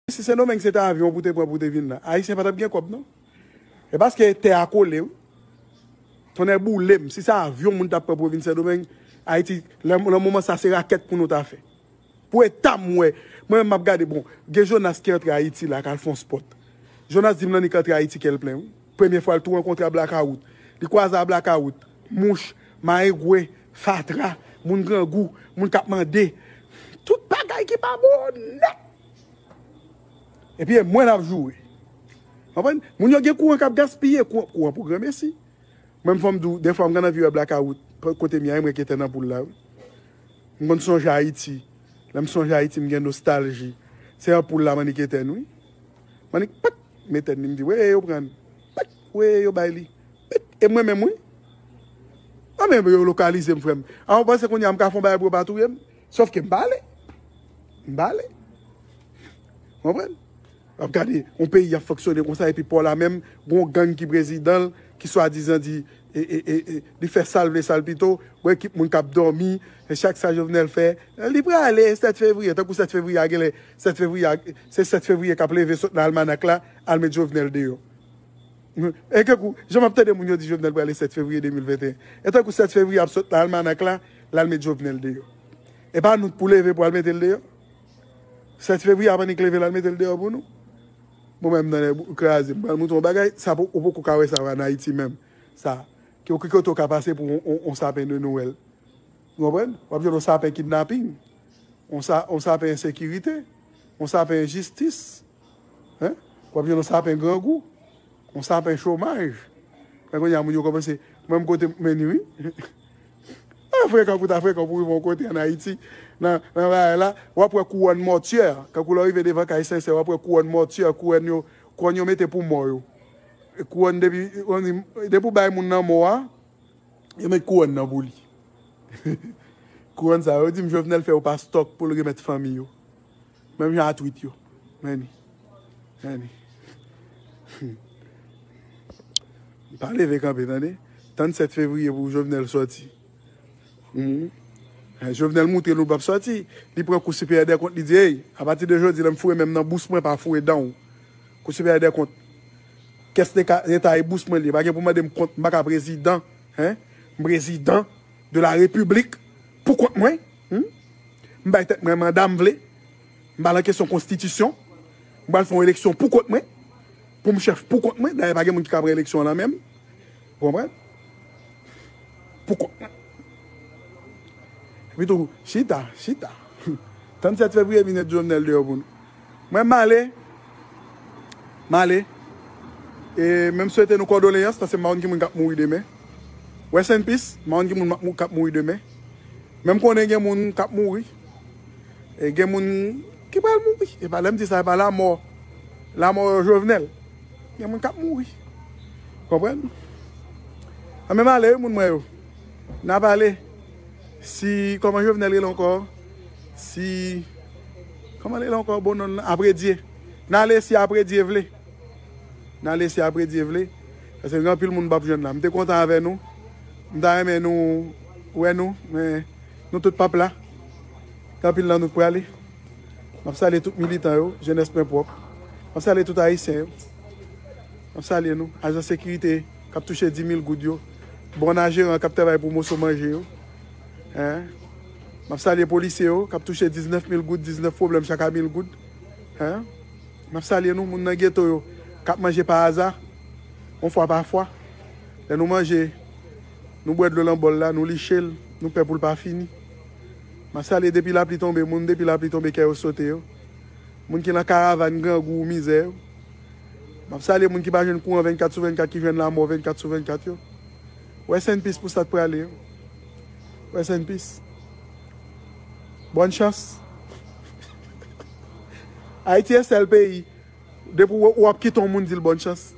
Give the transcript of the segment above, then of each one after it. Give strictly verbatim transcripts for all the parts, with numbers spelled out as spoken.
Si Sendomeng se te avyon pou te pran pou te vin la, Ayisyen pa t ap gen kòb, non. E paske tè a kole, wi. Tonnè boule m. Si se avyon moun t ap pran pou vin Sendomeng, Ayiti, lè, nan moman sa, se rakèt pou nou ta fè. Pou eta m wè, mwen menm m ap gade, bon, gen Jonas ki antre Ayiti la, k al fè yon spòt. Jonas di m l annik antre Ayiti kè l plen, wi. Premye fwa l tou rankontre a blakawout. Li kwaze a blakawout, mouch, mayengwen, fatra, moun grangou, moun k ap mande. Tout bagay ki pa bon nèt. Epi e mwen l ap joure. Konprann? Moun yo gen kouran k ap gaspiye, kouran, kouran pou granmesi. Mwen, fò m di w, defwa m gen anvi wè blakawout, kote m ye a, mwen ki te nan poul la, wi. M konn sonje Ayiti. Lè m sonje Ayiti, m gen nostalji. Se anpoul la m annik etèn, wi. M annik, pak, m etèn li, m di, weye yo pran. Pak, weye yo bay li. Pak, e mwen menm, wi. An, men yo lokalize m, frè m. A, ou panse kounye a m ka fè yon bagay pou yo pa touye m? Sòf ke m pa ale. M pa ale. Konprann? W ap gade, yon peyi ap fonksyone konsa, epi pa w la menm, gon gang ki prezidan l, ki swadizan di, e, e, e, e, li fè sa l vle, sa l pito, gon ekip moun k ap dòmi, e chak sa Jovenel fè, li prale sèt fevriye, tankou sèt fevriye a genlè, sèt fevriye a, se sèt fevriye k ap leve sot nan almanak la, al met Jovenel deyò. E tankou, jan m ap tande moun yo di Jovenel prale sèt fevriye de mil venteyen, e tankou sèt fevriye ap sot nan almanak la, l al met Jovenel deyò. E pa nou k pou leve pou al mete l deyò? Sèt fevriye a pa annik leve l al mete l deyò pou nou? Bon, men m nan lè kraze, m pral montre yon bagay, sa pou, ou poko ka wè sa ann Ayiti menm. Sa, ki, ki kote w ka pase pou on, on, on sapen de Nwèl. Ou konprann? W ap jwenn on sapen kidnaping, on sa, on sapen ensekirite, on sapen enjistis, en? W ap jwenn on sapen grangou, on sapen chomaj. Men kounye a, moun yo kòmanse, mwen m kote m mennen, wi. A frekan pou ta frekan pou rive yon kote ann Ayiti, nan, nan bagay la, w ap wè kouwòn mòtyè, kankou lè w rive devan kay Sensè, w ap wè kouwòn mòtyè, kouwòn yo, kouwòn yo mete pou mò yo. E kouwòn depi, depi w bay moun nan mò a, yo met kouwòn nan pou li. Kouwòn sa, yo di m Jovenel fè yo pa stòk pou l remèt fanmi yo. Menm jan a twit yo. Men li. Men li. Pa leve kanpe, tande. Tann sèt fevriye pou Jovenel sòti. Mhm. Eh, Jovenel moutre nou l p ap sòti. Li pran kou Siperyè dè kont, li di, ey, apati de jodi, lè m foure men m nan bous mwen, pa foure dan w. Kou Siperyè dè kont. Kès de ka, leta e bous mwen li ye. Pa gen pou mande m kont, m pa ka prezidan. Hein? M prezidan de la repiblik pou kont mwen. Hmm? M bay tèt mwen manda m vle. M pa nan kesyon konstitisyon. M pral fè yon eleksyon pou kont mwen. Pou m chèf pou kont mwen. Dayè, pa gen moun ki ka pran eleksyon an nan men m. Ou konprann? Pou kont mwen. Epi tou, chita, chita. Tann sèt fevriye vin met Jovenel deyò pou nou. Mwen, m ale. M ale. E men m swete nou kondoleyans, paske m pa konn ki moun k ap mouri demen. Rest in peace, m pa konn ki moun k ap mouri demen. Men m konnen gen moun k ap mouri. E gen moun ki pral mouri. E pa lè m di sa, e pa lanmò. Lanmò Jovenel. Gen moun k ap mouri. Konprann? An men m ale wi, moun mwen yo. N a pale. Si, kòman Jovenel rele ankò? Si, kòman l rele ankò, bon non l lan? Apredye. N ale si Apredye vle. N ale si Apredye vle. Paske gen anpil moun m p ap jwenn la. M te kontan avè nou. M ta renmen nou wè nou, men nou tout p ap la. Gen anpil nan nou k prale. M ap salye tout militan yo, jenès mwen pwòp. M ap salye tout ayisyen yo. M ap salye nou, ajan sekirite k ap touche di mil goud yo, bòn a jeran k ap travay pou moso manje yo. Hein? M ap salye polisye yo k ap touche diznèf mil goud, diznèf pwoblèm chak a mil goud. Hein? M ap salye nou, moun nan geto yo k ap manje pa aza, yon fwa pa fwa. Lè nou manje, nou bwè dlo nan bòl la, nou liche l, nou pè pou l pa fini. M ap salye depi lapli tonbe, moun depi lapli tonbe kè yo sote yo. Moun ki nan karavàn grangou mizè yo. M ap salye moun ki pa jwenn kouran vennkat sou vennkat, ki jwenn lanmò vennkat sou vennkat yo. Rest in peace pou sa k prale yo. Rest in peace. Bòn chans. Ayiti e sèl peyi, depi w, w ap kite yon moun di l bòn chans.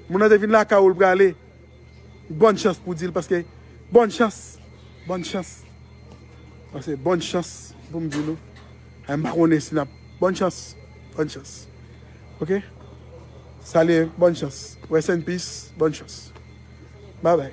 Moun nan te vin lakay ou, l prale. Bòn chans pou di l, paske bòn chans, bòn chans. Paske bòn chans pou m di nou. Ay, m pa konnen si n ap, bòn chans, bòn chans. Oke? Salye, bòn chans. Rest in peace, bòn chans. Babay.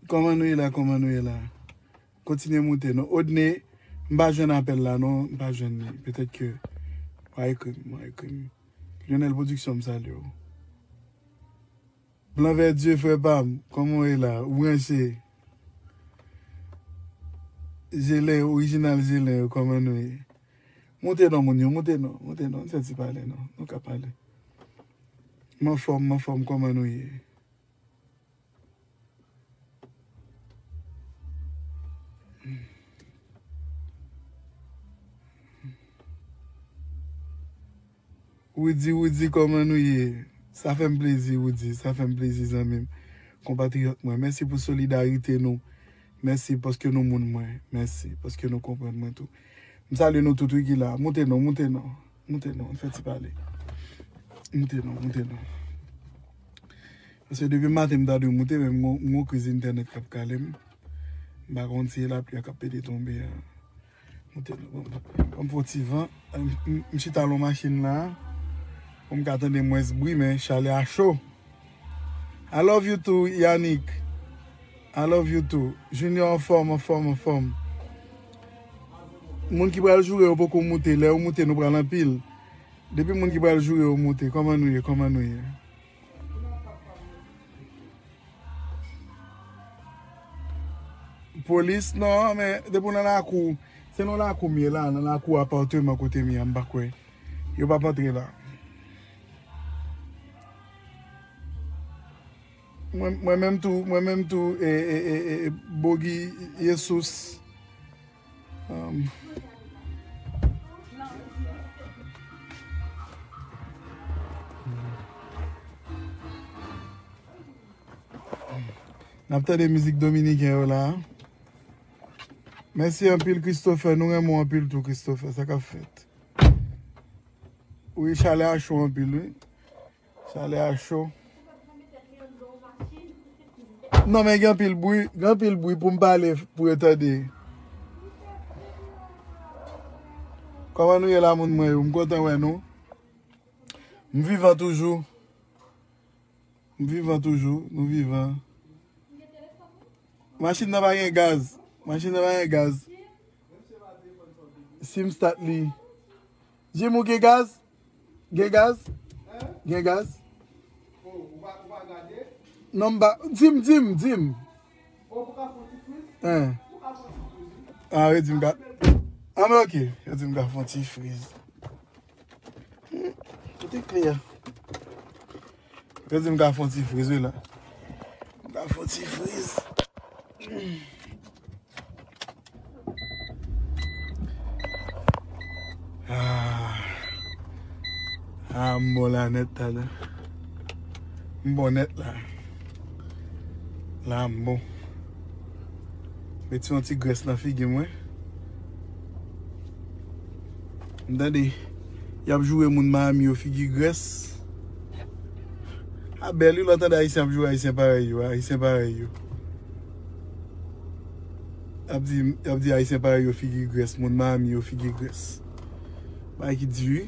Kòman nou ye la? Kòman nou ye la? Kontinye moute non. Odne, m pa jwenn apèl la non, m pa jwenn li. Petèt ke w a ekri m, w a ekri m. Lionel Production, m salye w. Blan Vèdye, frè pa m, kòman w ye la? Ou branche? Jelen, orijinal Jelen yo, kòman nou ye? Moute non, moun yo, moute non, moute non, n fè ti pale non, nou ka pale. M anfòm, m anfòm, kòman nou ye? Woody, Woody, kòman nou ye? Sa fè m plezi, Woody, sa fè m plezi, zanmi m, konpatriyòt mwen. Mèsi pou solidarite nou. Mèsi paske nou moun mwen. Mèsi paske nou konprann mwen tou. M salye nou tout wi ki la. Moute non, moute non. Moute non, n fè ti pale. Moute non, moute non. Paske depi maten m ta dwe moute, men m gon, m gon kriz entènèt k ap kale m. M pa konn si se lapli a k ap pete tonbe a. Moute non, ban m, ban m fè yon ti van. M, m, m chita lon machin la. Pou m ka tande mwens bri, men chalè a cho. I love you too, Yannick. I love you too. Junior anfòm, anfòm, anfòm. Moun ki pral joure yo poko moute. Lè yo moute, nou pral anpil. Depi moun ki pral joure yo moute, kòman nou ye? Kòman nou ye? Polis, non, men depi w nan lakou, se nan lakou m ye la, nan lakou apatman kote m ye a, m pa kwè. Yo p ap antre la. Mwen, mwen menm tou, mwen menm tou, e, e, e, e, Bogi, Jesus. Um, n ap tande mizik dominiken yo la. Mèsi anpil, Christopher. Nou renmen w anpil tou, Christopher. Sa k ap fèt? Wi, chalè a cho anpil, wi. Chalè a cho. Non, men gen anpil bri, gen anpil bri pou m pale, pou yo tande. Kòman nou ye la, moun mwen yo? M kontan wè nou. M vivan toujou. M vivan toujou, nou vivan. Machin nan pa gen gaz. Machin nan pa gen gaz. Si m start li. Jim, ou gen gaz? Gen gaz? Gen gaz? Non, m pa. Di m, di m, di m. Hein. Ah, yo di m ka. Ah, men ok. Yo di m ka fè yon ti friz. Hmm, tout est clair. Yo di m ka fè yon ti friz, wi la. M ka fè yon ti friz. Ah. Ah, m bon la nèt talè. M bon nèt la. La m bon. Mete yon ti grès nan figi mwen. M tande y ap joure moun Miami yo figi grès. A bèl wi lè w tande Ayisyen ap joure Ayisyen parèy yo, Ayisyen parèy yo. Y ap di, y ap di Ayisyen parèy yo figi grès, moun Miami yo figi grès. Bagay ki di wi.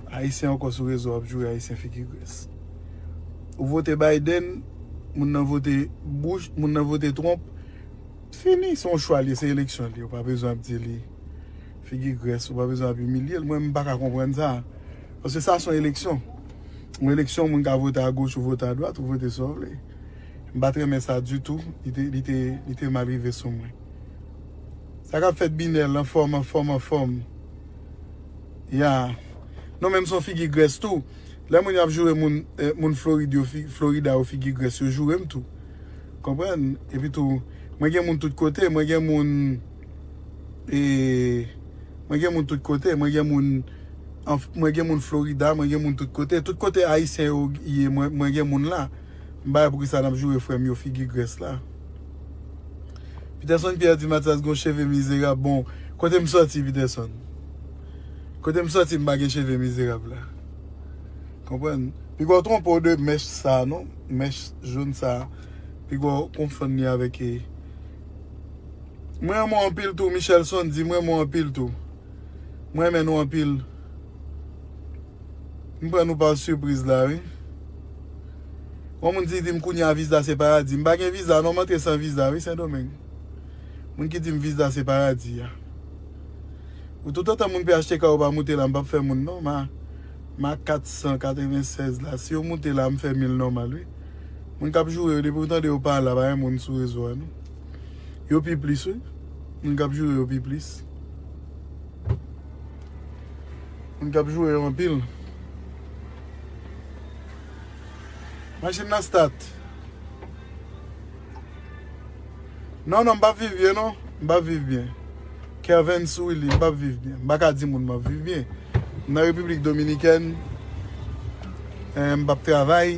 Ayisyen ankò sou rezo ap joure Ayisyen figi grès. Ou vote Biden, moun nan vote Bush, moun nan vote Trump. Fini, se yon chwa li, se eleksyon li. Ou pa bezwen ap di li figi grès, ou pa bezwen ap imilye l. Mwen, m pa ka konprann sa. Paske sa se yon eleksyon. Yon eleksyon, moun ka vote agoch ou vote adwat, ou vote sa w vle. M pa t renmen sa ditou. Li te, li te, li te mal rive sou mwen. Sa k ap fèt Binèl, anfòm, anfòm, anfòm. Ya. Non, men m se yon figi grès tou. Lè moun y ap joure moun, eh, moun Florid yo, fi-, Florida yo figi grès, yo joure m tou. Konprann? Epi tou, mwen gen moun tout kote, mwen gen moun, eh, mwen gen moun tout kote, mwen gen moun, an, mwen gen moun Florida, mwen gen moun tout kote. Tout kote Ayisyen yo ye, mwen, mwen gen moun la. M pa wè poukisa n ap joure frè m yo figi grès la. Peterson Pierre di Mathias gon cheve mizerab. Bon, kote m sòti, Peterson? Kote m sòti, m pa gen cheve mizerab la. Konprann? Piga w twonpe w de mèch sa, non? Mèch jòn sa. Piga w konfonn li avèk, e, mwen renmen w anpil tou, Michelson di mwen renmen w anpil tou. Mwen renmen nou anpil. M pran nou pa sipriz la, wi. Yon moun di, di m kounye a viza se paradi. M pa gen viza non, m antre san viza, wi, Sendomeng. Moun ki di m viza se paradi a. Ou toutotan moun P H T K ou pa moute la, m p ap fè moun non. Ma, ma kat san katrevennsèz la, si yo moute la, m fè mil nòmal, wi. Moun k ap joure yo, depi w tande yo pa la, pa gen moun sou rezo a, non. Yo pi plis, wi. Moun k ap joure yo pi plis. Moun k ap joure yo anpil. Machin nan stat. Non, non, m p ap viv byen, non. M p ap viv byen. Kervens Willy, m p ap viv byen. M pa ka di moun m ap viv byen. M nan Repiblik Dominikèn. Eh, m p ap travay.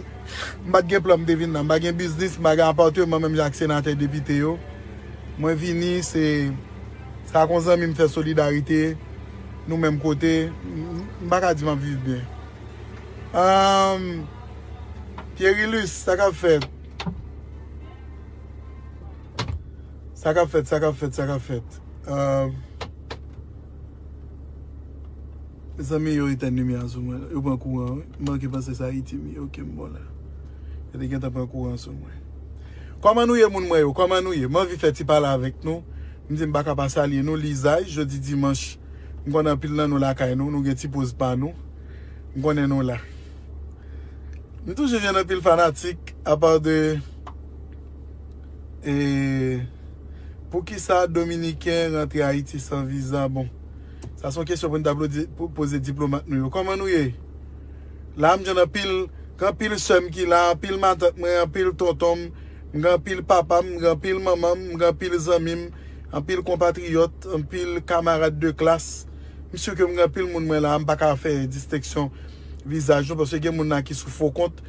M pa t gen plan m te vin la. M pa gen biznis, m pa gen apatman, menm jan ak senatè, depite yo. Mwen vini, se sa kon zanmi m fè solidarite. Nou menm kote. M, m pa ka di m ap viv byen. Ahn, Pierrilus, sa k ap fèt? Sa k ap fèt, sa k ap fèt, sa k ap fèt? Ahn, mezanmi, yo etèn limyè a sou mwen. Yo pran kouran, wi. M manke panse se Ayiti m ye. Ok, m bon la. Yo te gentan pran kouran sou mwen. Kòman nou ye, moun mwen yo? Kòman nou ye? M anvi fè ti pale avèk nou. M di m pa ka pa salye nou. Lizay, jodi dimanch, m konnen anpil nan nou lakay nou. Nou gen ti poz pa nou. M konnen nou la. M toujou jwenn anpil fanatik, apa de, e, poukisa Dominiken rantre Ayiti san viza? Bon, sa se yon kesyon pou n ta plo-, po-, poze diplomat nou yo. Kòman nou ye? La, m jwenn anpil, gen anpil sè m ki la, anpil matant mwen, anpil tonton m, m gen anpil papa m, m gen anpil manman m, m gen anpil zanmi m, anpil konpatriyòt, anpil kamarad de klas. M si ke m gen anpil moun mwen la, m pa ka fè distenksyon vizaj nou, paske gen moun la ki sou fo kont.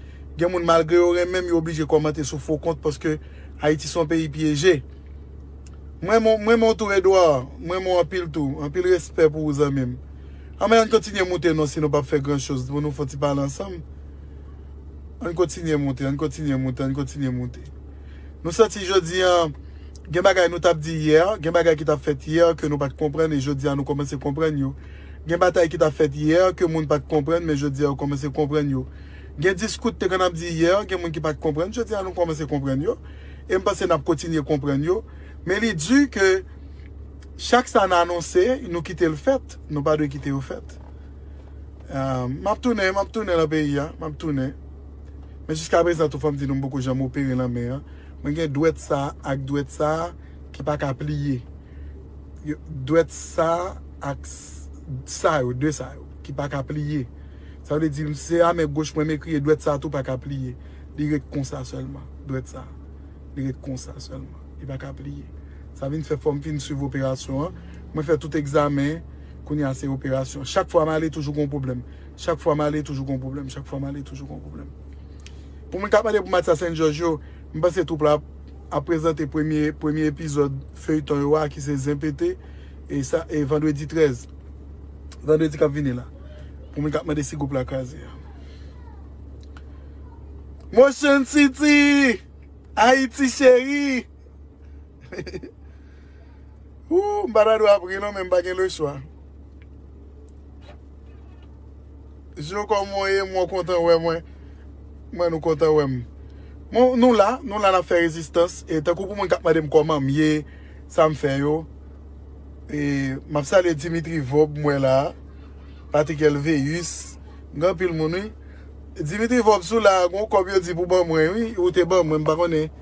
Gen moun, malgre yo renmen m, yo oblije kòmante sou fo kont, paske Ayiti se yon peyi pyeje. Mwen, mwen, mwen, mwen tou, Edouard, mwen, mwen anpil tou. Anpil respè pou ou, zanmi m. Anmè, ann kontinye moute non, si nou p ap fè gran choz, pou nou fè yon ti pale ansanm. Ann kontinye moute, ann kontinye moute, ann kontinye moute. Nou santi jodi a, gen bagay nou t ap di yè, gen bagay ki t ap fèt yè ke nou pa t konprann, e jodi a nou kòmanse konprann yo. Gen batay ki t ap fèt yè ke moun pa t konprann, men jodi a yo kòmanse konprann yo. Gen diskou te konn ap di yè, gen moun ki pa t konprann, jodi a nou kòmanse konprann yo. E m panse n ap kontinye konprann yo. Men li di ke chak sa n anonse, nou kite l fèt, nou pa dwe kite yo fèt. Ah, m ap tounen, m ap tounen nan peyi a, m ap tounen. Men jiskaprezan tou, fò m di nou, m poko janm opere nan men an. Mwen gen dwèt sa ak dwèt sa ki pa ka pliye. Yo, dwèt sa ak s-, sa yo, de sa yo, ki pa ka pliye. Sa vle di, se a men goch mwen m ekri, e dwèt sa tou pa ka pliye. Li ret konsa sèlman, dwèt sa. Li ret konsa sèlman. Li pa ka pliye. Sa vin fè fò m fin swiv operasyon an. Mwen fè tout egzamen, kounye a se operasyon. Chak fwa m ale, toujou gon pwoblèm. Chak fwa m ale, toujou gon pwoblèm. Chak fwa m ale, toujou gon pwoblèm. Pou moun k ap mande pou Matya Sent Jòj yo, m panse twoup la ap prezante premye, premye epizòd feyton yo a, ki se Zen Pete, e sa, e vandredi trèz. Vandredi k ap vini la. Pou moun k ap mande si gwoup la kraze a. Motion City! Ayiti cheri! Ooh, m pa ta dwe ap ri non, men m pa gen lechwa. Jan kòman w ye, mwen kontan wè mwen. Mwen nou kontan wè m. Bon, nou la, nou la n ap fè rezistans. E tankou pou moun k ap mande m kòman m ye, sa m fè yo. E m ap salye Dimitri Vob, m wè la. Patrick Elveus. M gen anpil moun, wi. Dimitri Vob sou la, gon kòb yo di pou ban mwen, wi. Ou te ban mwen, m pa konnen.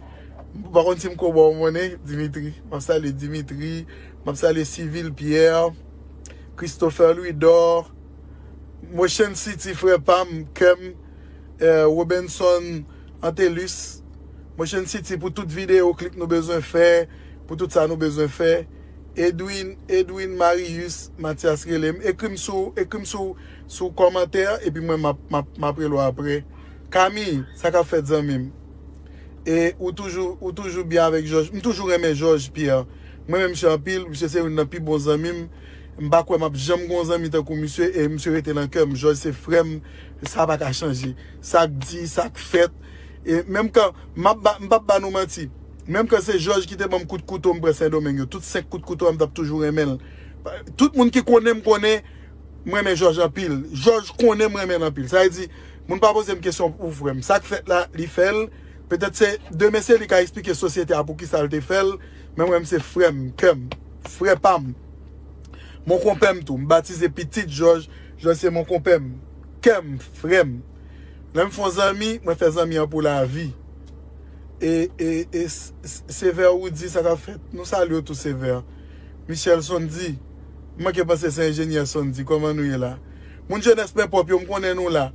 M pa konn si m ko ba w monnen, Dimitri. M ap salye Dimitri. M ap salye Civil Pierre. Christopher Louidor. Motion City, frè pa m, kè m. Eh, Robenson Antelus. Motion City pou tout videyo klip nou bezwen fè, pou tout sa nou bezwen fè. Edwin, Edwin Marius, Mathias rele m. Ekri m sou, ekri m sou, sou kòmantè, epi mwen m ap, m ap, m ap rele w apre. Camille, sa k ap fèt, zanmi m? E ou toujou, ou toujou byen avèk Jòj. M toujou renmen Jòj Pierre. Mwen menm, misye anpil, misye se youn nan pi bon zanmi m. M pa kwè m ap janm gon zanmi tankou misye, e misye rete nan kè m. Jòj se frè m, sa pa ka chanje. Sa k di, sa k fèt. E menm kan, m ap ba, m p ap ba nou manti. Menm kan se Jòj ki te ban m kout kouto m pran Sendomeng yo, tout senk kout kouto a, m t ap toujou renmen l. Tout moun ki konnen m konnen, m renmen Jòj anpil. Jòj konnen m renmen l anpil. Sa vle di, Moun pa poze m kesyon pou frè m. Sa k fèt la, li fè l. Petèt se demen se li ka eksplike sosyete a poukisa l te fè l. Men mwen, m se frè m, kè m, frè pa m. Mon konpè m tou. M batize pitit Jòj. Jòj se mon konpè m, kè m, frè m. Lè m fè yon zanmi, mwen fè zanmi an pou lavi. E, e, e s- s- Sevè Woody, sa k ap fèt? Nou salye w tou, Sevè. Michel Sondy, m manke panse se enjenyè Sondy. Kòman nou ye la? Moun jenès mwen pwòp yo, m konnen nou la.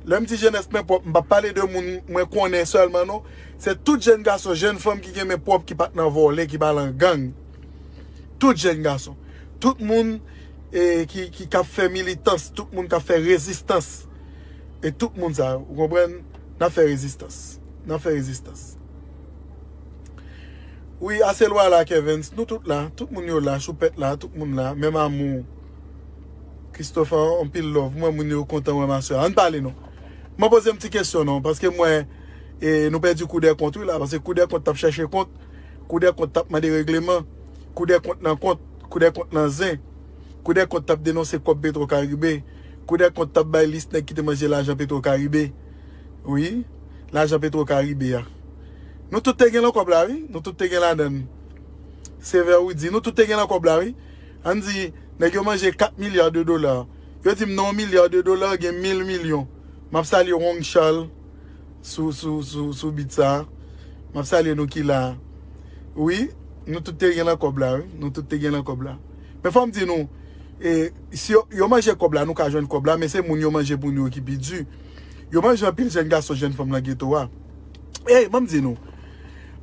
Lè m di jenès mwen pwòp, m p ap pale de moun mwen konnen sèlman, non. Se tout jèn gason, jèn fanm ki gen men pwòp, ki pa t nan vòlè, ki pa t nan gang. Tout jèn gason. Tout moun e, ki, ki k ap fè militans, tout moun k ap fè rezistans. E tout moun sa, ou konprann? N ap fè rezistans. N ap fè rezistans. Wi, ase lwa la, Kevens. Nou tout la. Tout moun yo la. Choupèt la. Tout moun la. Menm amou. Christophe, anpil love. Mwen, moun yo kontan wè masè. Ann pale non. Mwen poze m ti kesyon non. Paske mwen, e, nou pèdi kou dè kont wi la. Paske kou dè kont t ap chèche kont. Kou dè kont t ap mande regleman. Kou dè kont nan kont. Kou dè kont nan zen. Kou dè kont t ap denonse kòb Petro Caribe. Kou dè kont t ap bay lis nèg ki te manje lajan Petro Caribe. Wi, lajan Petro Caribe a. Nou tout te gen nan kòb la, wi. Nou tout te gen ladan l. Sevè Woody, nou tout te gen nan kòb la, wi. Ann di, nèg yo manje kat milya de dola. Yo di m nan yon milya de dola, gen mil milyon. M ap salye Wong Charles sou, sou, sou, sou bit sa. M ap salye nou ki la. Wi, nou tout te gen nan kòb la, wi. Nou tout te gen nan kòb la. Men fò m di nou, e, si yo, yo manje kòb la, nou ka jwenn kòb la, men se moun yo manje pou nou yo ki pi di. Yo manje anpil jèn gason, jèn fanm nan geto a. Ey, ban m di nou.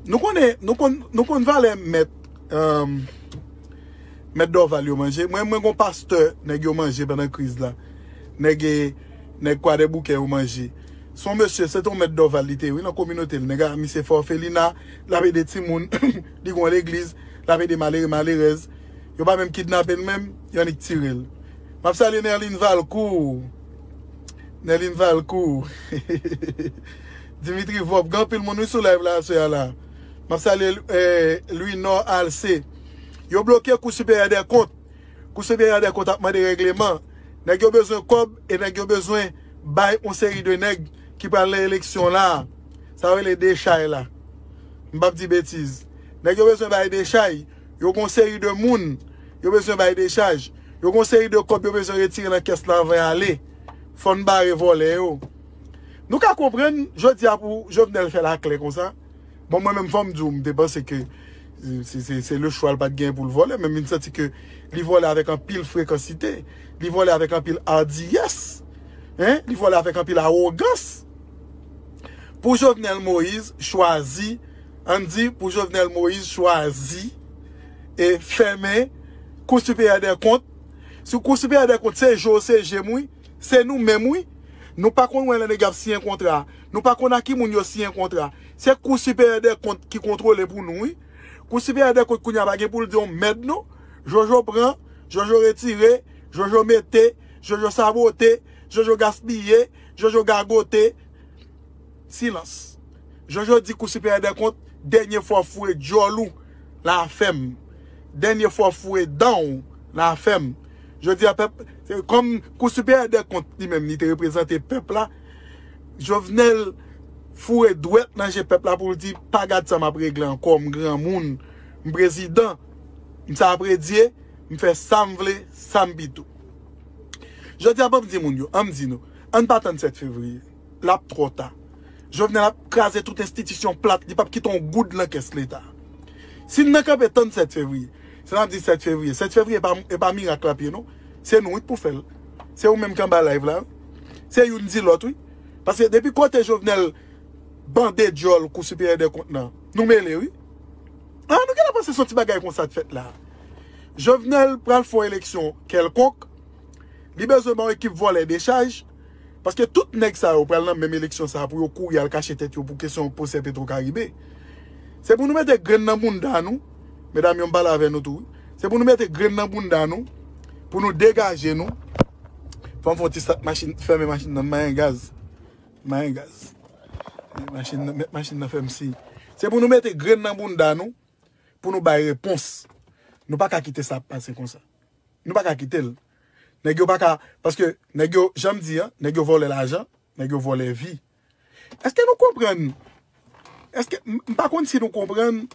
Nou konnen, nou konn, nou konn valè mèt, um, mèt Dorval yo manje. Mwen, mwen gon pastè, nèg yo manje pandan kriz la. Nèg, nèg Kwadèboukè yo manje. Se yon mesye, se te yon mèt Dorval li te ye, wi, nan kominote l. Nèg a, misye fè òfelina, l ap ede timoun, li gon legliz, l ap ede malere, malerèz. Yo pa menm kidnape l menm, yo annik tire l. M ap salye Nerline Valcourt. Nerline Valcourt. Dimitri Vorbe, gen anpil moun wi sou live la aswè a la. M ap salye, eh, Louis Nord Alcé. Yo bloke Kou Siperyè dè Kont. Kou Siperyè dè Kont ap mande regleman. Nèg yo bezwen kòb e nèg yo bezwen bay yon seri de nèg ki pral nan eleksyon la. Sa yo rele dechay la. M p ap di betiz. Nèg yo bezwen bay dechay. Yo gon seri de moun yo bezwen bay dechaj. Yo gon seri de kòb yo bezwen retire nan kès la anvan y ale. Fò n bare vòlè yo. Nou ka konprann, jodi a pou Jovenel fè l aklè konsa. Bon, mwen menm, fò m di w, m te panse ke se, se, se le chwa l pa t genyen pou l vòlè, men m vin santi ke li vòlè avèk anpil frekansite, li vòlè avèk anpil ardiyès, en, li vòlè avèk anpil awogans. Pou Jovenel Moïse chwazi, ann di, pou Jovenel Moïse chwazi e fèmen Kou Siperyè dè Kont. Si Kou Siperyè dè Kont se je w, se je m, wi. Se nou menm, wi. Nou pa konn wè lè nèg ap siyen kontra. Nou pa konn a ki moun yo siyen kontra. Se Kou Siperyè dè Kont ki kontwole pou nou, wi. Kou Siperyè dè Kont kounye a pa gen pou l di yon mèd, non. Jojo pran, Jojo retire, Jojo mete, Jojo sabote, Jojo gaspiye, Jojo gagote. Silans. Jojo di Kou Siperyè dè Kont, dènye fwa w foure djòl ou, la fèm. Dènye fwa w foure dan w, la fèm. Jodi a pèp, se kòm Kou Siperyè dè Kont li menm, li te reprezante pèp la. Jovenel foure dwèt nan je pèp la pou l di, pa gad sa m ap regle ankò, m granmoun, m prezidan, m sa ap redye, m fè sa m vle, sa m pito. Jodi a, ban m di moun yo, an m di nou, ann pa tann sèt fevriye. L ap twò ta. Jovenel ap kraze tout enstitisyon plat, li p ap kite yon goud nan kès Leta. Si n nan kanpe tann sèt fevriye, sa n ap di sèt fevriye. Sèt fevriye e pa, e pa mirak l ap ye, non. Se nou wi k pou fè l. Se ou menm k anba live la, wi. Se youn di lòt, wi. Paske depi kote Jovenel bande djòl Kou Siperyè dè Kont nan, nou mele, wi. Ah, nou genlè panse se yon ti bagay konsa k fèt la. Jovenel pral fè yon eleksyon kèlkonk, li bezwen ba yon ekip vòlè dechaj, paske tout nèg sa yo pral nan menm eleksyon sa a pou yo kouri al kache tèt yo pou kesyon pwosè Petro Caribe. Se pou nou mete grenn nan bounda nou, medam yo, m pale avè nou tou, wi. Se pou nou mete grenn nan bounda nou, pou nou degaje nou. Fò m fè yon ti stat machin, fèmen machin nan, m mayen gaz. M mayen gaz. Machin nan, mèt machin nan fè m siy. Se pou nou mete grenn nan bounda nou, pou nou bay repons. Nou pa ka kite sa ap pase konsa. Nou pa ka kite l. Nèg yo pa ka, paske nèg yo, jan m di an, nèg yo vòlè lajan, Nèg yo vòlè vi. Èske nou konprann? Èske, m, m pa konn si nou konprann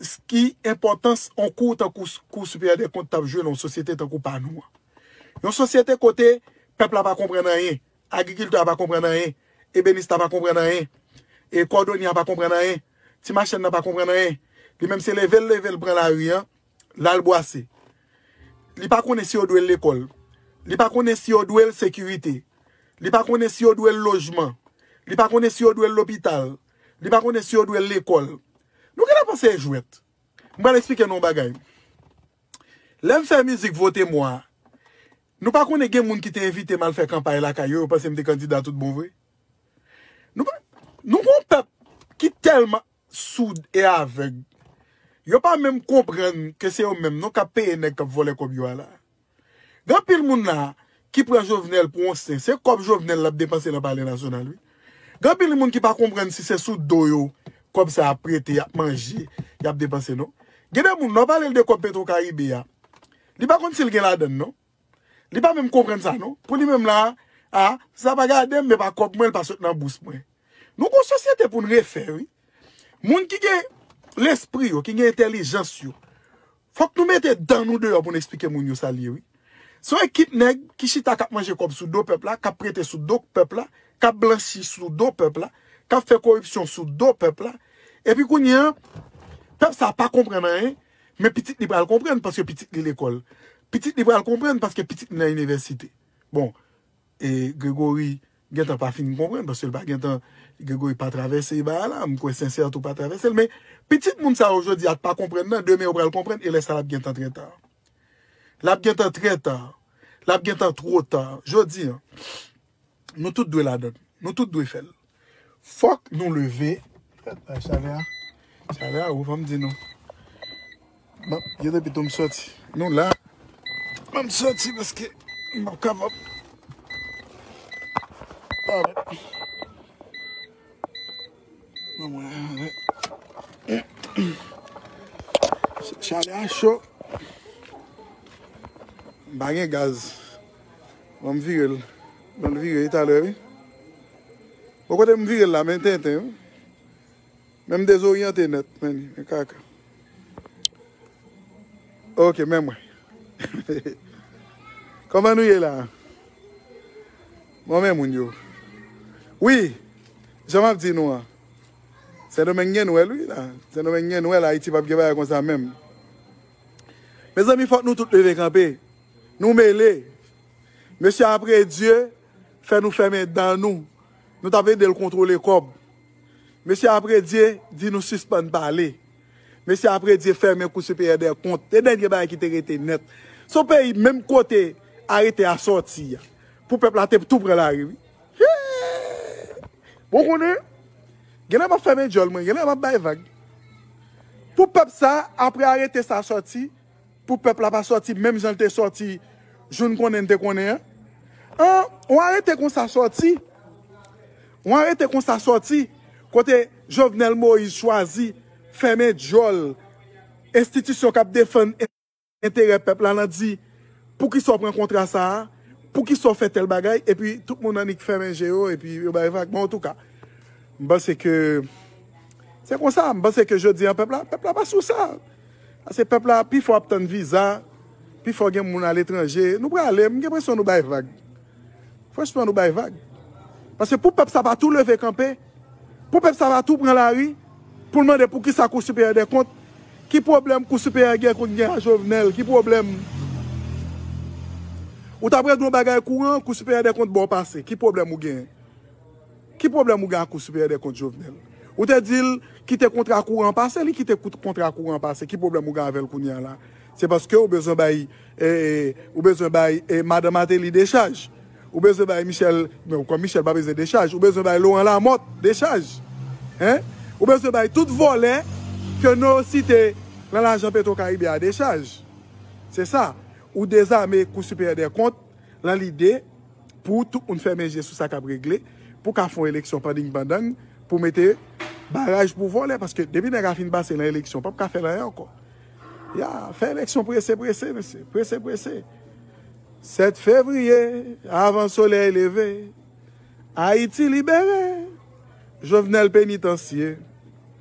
s-, ki enpòtans yon kou tankou s-, Kou Siperyè dè Kont t ap jwe nan yon sosyete tankou pa nou an. Yon sosyete kote pèp la pa konprann anyen, agrikiltè a pa konprann anyen, ebenis la pa konprann anyen, e kòdonye a pa konprann anyen, ti machann nan pa konprann anyen. Li menm se leve l, leve l pran lari an, l al bwase. Li pa konnen si yo dwe l lekòl. Li pa konnen si yo dwe l sekirite. Li pa konnen si yo dwe l lojman. Li pa konnen si yo dwe l lopital. Li pa konnen si yo dwe l lekòl. Nou genlè panse e jwèt. M pral eksplike nou yon bagay. Lè m fè mizik Vote Mwa, nou pa konnen gen moun ki te envite m al fè kanpay lakay yo, yo panse m te kandida tout bon vre. Nou pa, nou gon pèp ki tèlman soud e avèg. Yo pa menm konprann ke se yo menm non k ap peye nèg k ap vòlè kòb yo a la. Gen anpil moun la ki pran Jovenel pou yon sen. Se kòb Jovenel l ap depanse nan Palè Nasyonal, wi. Gen anpil moun ki pa konprann si se sou do yo kòb sa ap rete, y ap manje, y ap depanse, non. Gen de moun, lè w pale l de kòb Petro Caribe a, li pa konn si l gen ladann, non. Li pa menm konprann sa, non. Pou li menm la, a, sa pa gade m, men pa kòb mwen, l pa sot nan bous mwen. Nou gon sosyete pou n refè, wi. Moun ki gen lespri yo, ki gen entèlijans yo, fòk nou mete dan nou deyò pou n eksplike moun yo sa l ye, wi. Se yon ekip nèg ki chita k ap manje kòb sou do pèp la, k ap prete sou do pèp la, k ap blanchi sou do pèp la, k ap fè koripsyon sou do pèp la. Epi kounye a, pèp sa pa konprann anyen, men pitit li pral konprann paske pitit li lekòl. Pitit li pral konprann paske pitit li nan inivèsite. Bon, e Gregory gentan pa fin konprann, paske l pa gentan, Gregory pa travèse bagay la, m kwè Sensè tou pa travèse l, men pitit moun sa yo jodi a t pa konprann nan, demen yo pral konprann, e lè sa l ap gentan trè ta. L ap gentan trè ta. L ap gentan twò ta. Jodi a, nou tout dwe ladann. Nou tout dwe fè l. Fòk nou leve. Gad bay chalè a. Chalè a wo, fò m di nou. Bon, yo depi tou m sòti. Nou la. Ban m sòti paske m p ap kapab. Alright. Ban mwen. Chalè a cho. M pa gen gaz. Ban m vire l. Ban l vire talè, wi. Bon, kote m vire l la, men tenten, wi. Men m dezoryante nèt, men, men kaka. Ok, men mwen. Kòman nou ye la? Bon, men moun yo. Wi, jan m ap di nou an. Sendomeng gen nwèl, wi, la. Sendomeng gen nwèl, Ayiti p ap gen bagay konsa menm. Mezanmi, fòk nou tout leve kanpe. Nou mele. Mesye Apredye fè nou fèmen dan nou. Nou t ap ede l kontwole kòb. Mesye Apredye di nou sispann pale. Mesye Apredye fèmen Kou Siperyè dè Kont. Se dènye bagay ki te rete nèt. Se yon peyi, menm kote arete a sòti a, pou pèp la te tou pran lari, wi. Bon, konnen, genlè m ap fèmen djòl mwen, genlè m ap bay vag. Pou pèp sa, apre arete sa sòti, pou pèp la pa sòti menm jan l te sòti jou n konnen n te konnen an. An, yon arete konsa sòti, yon arete konsa sòti, kote Jovenel Moïse chwazi fèmen djòl enstitisyon k ap defann enterè pèp la, nan di, poukisa w pran kontra sa a, poukisa w fè tèl bagay, epi tout moun annik fèmen je yo, epi yo bay vag. Bon, antouka, m panse ke se konsa, m panse ke jodi an, pèp la, pèp la pa sou sa. Paske pèp la, pifò ap tann viza, pifò gen moun aletranje. Nou prale, m gen enpresyon nou bay vag. Franchman, nou bay vag. Paske pou pèp sa pa tou leve kanpe, pou pèp sa pa tou pran lari, pou l mande poukisa Kou Siperyè dè Kont, ki pwoblèm Kou Siperyè gen kont gen a Jovenel, ki pwoblèm? Ou t ap regle yon bagay kouran, Kou Siperyè dè Kont ba w pase, ki pwoblèm ou gen? Ki pwoblèm ou gen ak Kou Siperyè dè Kont Jovenel? Ou te di l kite kontra kouran an pase, li kite kout-, kontra kouran an pase. Ki pwoblèm ou gen avè l kounye a la? Se paske ou bezwen bay, e, e, ou bezwen bay, e, madan Martelly dechaj. Ou bezwen bay Michel, men kòm Michel pa bezwen dechaj. Ou bezwen bay Laurent Lamothe dechaj. Hein? Ou bezwen bay tout vòlè ke nou site nan lajan Petro Caribe a dechaj. Se sa. Ou dezame Kou Siperyè dè Kont, nan lide pou tout moun fèmen je sou sa k ap regle, pou ka fè yon eleksyon panding pandang, pou mete baraj pou vòlè, paske depi nèg a fin pase nan eleksyon, p ap ka fè l anyen ankò. Ya, fè eleksyon prese, prese, mesye, prese, prese. Sèt fevriye, avan solèy leve, Ayiti libere! Jovenel penitansye.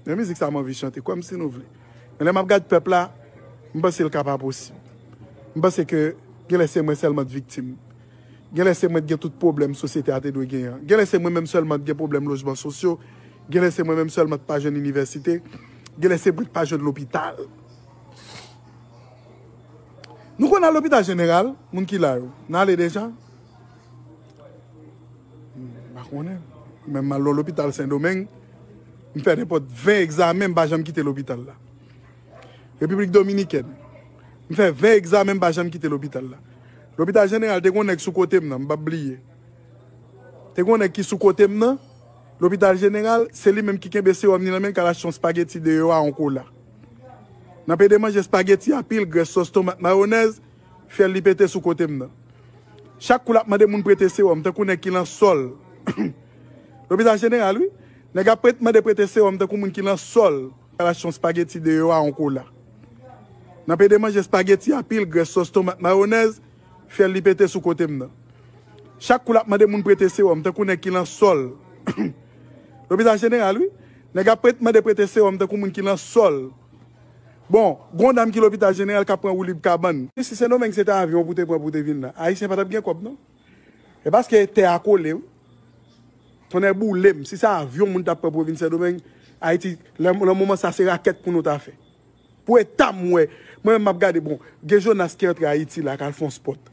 Men mizik sa m anvi chante, kwè m si nou vle. Men lè m ap gad pèp la, m panse l ka pa posib. M panse ke genlè se mwen sèlman t viktim. Genlè se mwen t gen tout pwoblèm sosyete a te dwe genyen an. Genlè se mwen menm sèlman t gen pwoblèm lojman sosyo. Genlè se mwen menm sèlman t pa jwenn inivèsite. Genlè se mwen t pa jwenn lopital. Nou konn al lopital jeneral, moun ki la yo. N ale deja? M pa konnen. Men m al nan lopital Sendomeng, m fè nenpòt ven egzamen, m pa janm kite lopital la. Repiblik Dominikèn, m fè ven egzamen, m pa janm kite lopital la. Lopital jeneral, te gon nèg sou kote m nan, m p ap bliye. Te gon nèg ki sou kote m nan, lopital jeneral, se li menm ki kenbe sewòm li nan men l, k al achte yon espageti deyò a, yon kola. Nan pede manje espageti a, pil grès, sòs tomat, mayonèz, fyèl li pete sou kote m nan. Chak kou l ap mande moun prete sewòm, tankou nèg ki nan sòl. Lopital jeneral, wi. Nèg ap prete, mande prete sewòm, tankou moun ki nan sòl. Al achte yon espageti deyò a, yon kola. Nan pede manje espageti a, pil grès, sòs tomat, mayonèz, fyèl li pete sou kote m nan. Chak kou l ap mande moun prete sewòm, tankou nèg ki nan sòl. Lopital jeneral, wi. Nèg ap prete, mande prete sewòm, tankou moun ki nan sòl. Bon, gon dam ki lopital jeneral k ap pran woulib kabann. Si Sendomeng se te avyon pou te pran pou te vin la, Ayisyen pa t ap gen kòb, non. E paske tè a kole, wi. Tonnè boule m. Si se avyon moun t ap pran pou vin Sendomeng, Ayiti, nan, nan moman sa, se rakèt pou nou ta fè. Pou eta m wè, mwen menm m ap gade, bon, gen Jonas ki antre Ayiti la, k al fè yon spòt.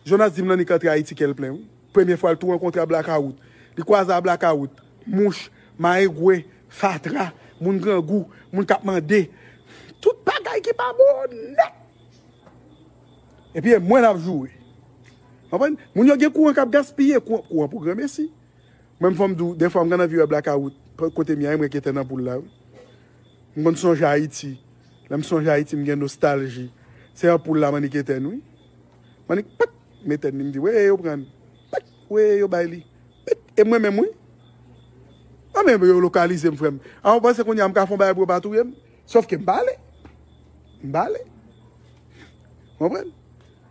Jonas di m Lannik antre Ayiti kè l plen, wi. Premye fwa l tou rankontre a blakawout. Li kwaze a blakawout, mouch, mayengwen, fatra, moun grangou, moun k ap mande. Tout bagay ki pa bon nèt. Epi e mwen l ap joure. Konprann? Moun yo gen kouran k ap gaspiye, kouran, kouran pou granmesi. Mwen, fò m di w, defwa m konn anvi wè blakawout, kote m ye a, mwen ki etèn anpoul la, wi. M konn sonje Ayiti. Lè m sonje Ayiti, m gen nostalji. Se anpoul la m annik etèn, wi. M annik, pat, m etèn li, m di, weye yo pran. Pat, weye yo bay li. Pat, e mwen menm, wi. An, men yo lokalize m, frè m. An, ou panse kounye a m ka fè yon bagay pou yo pa touye m? Sòf ke m pa ale. M pa ale. Konprann?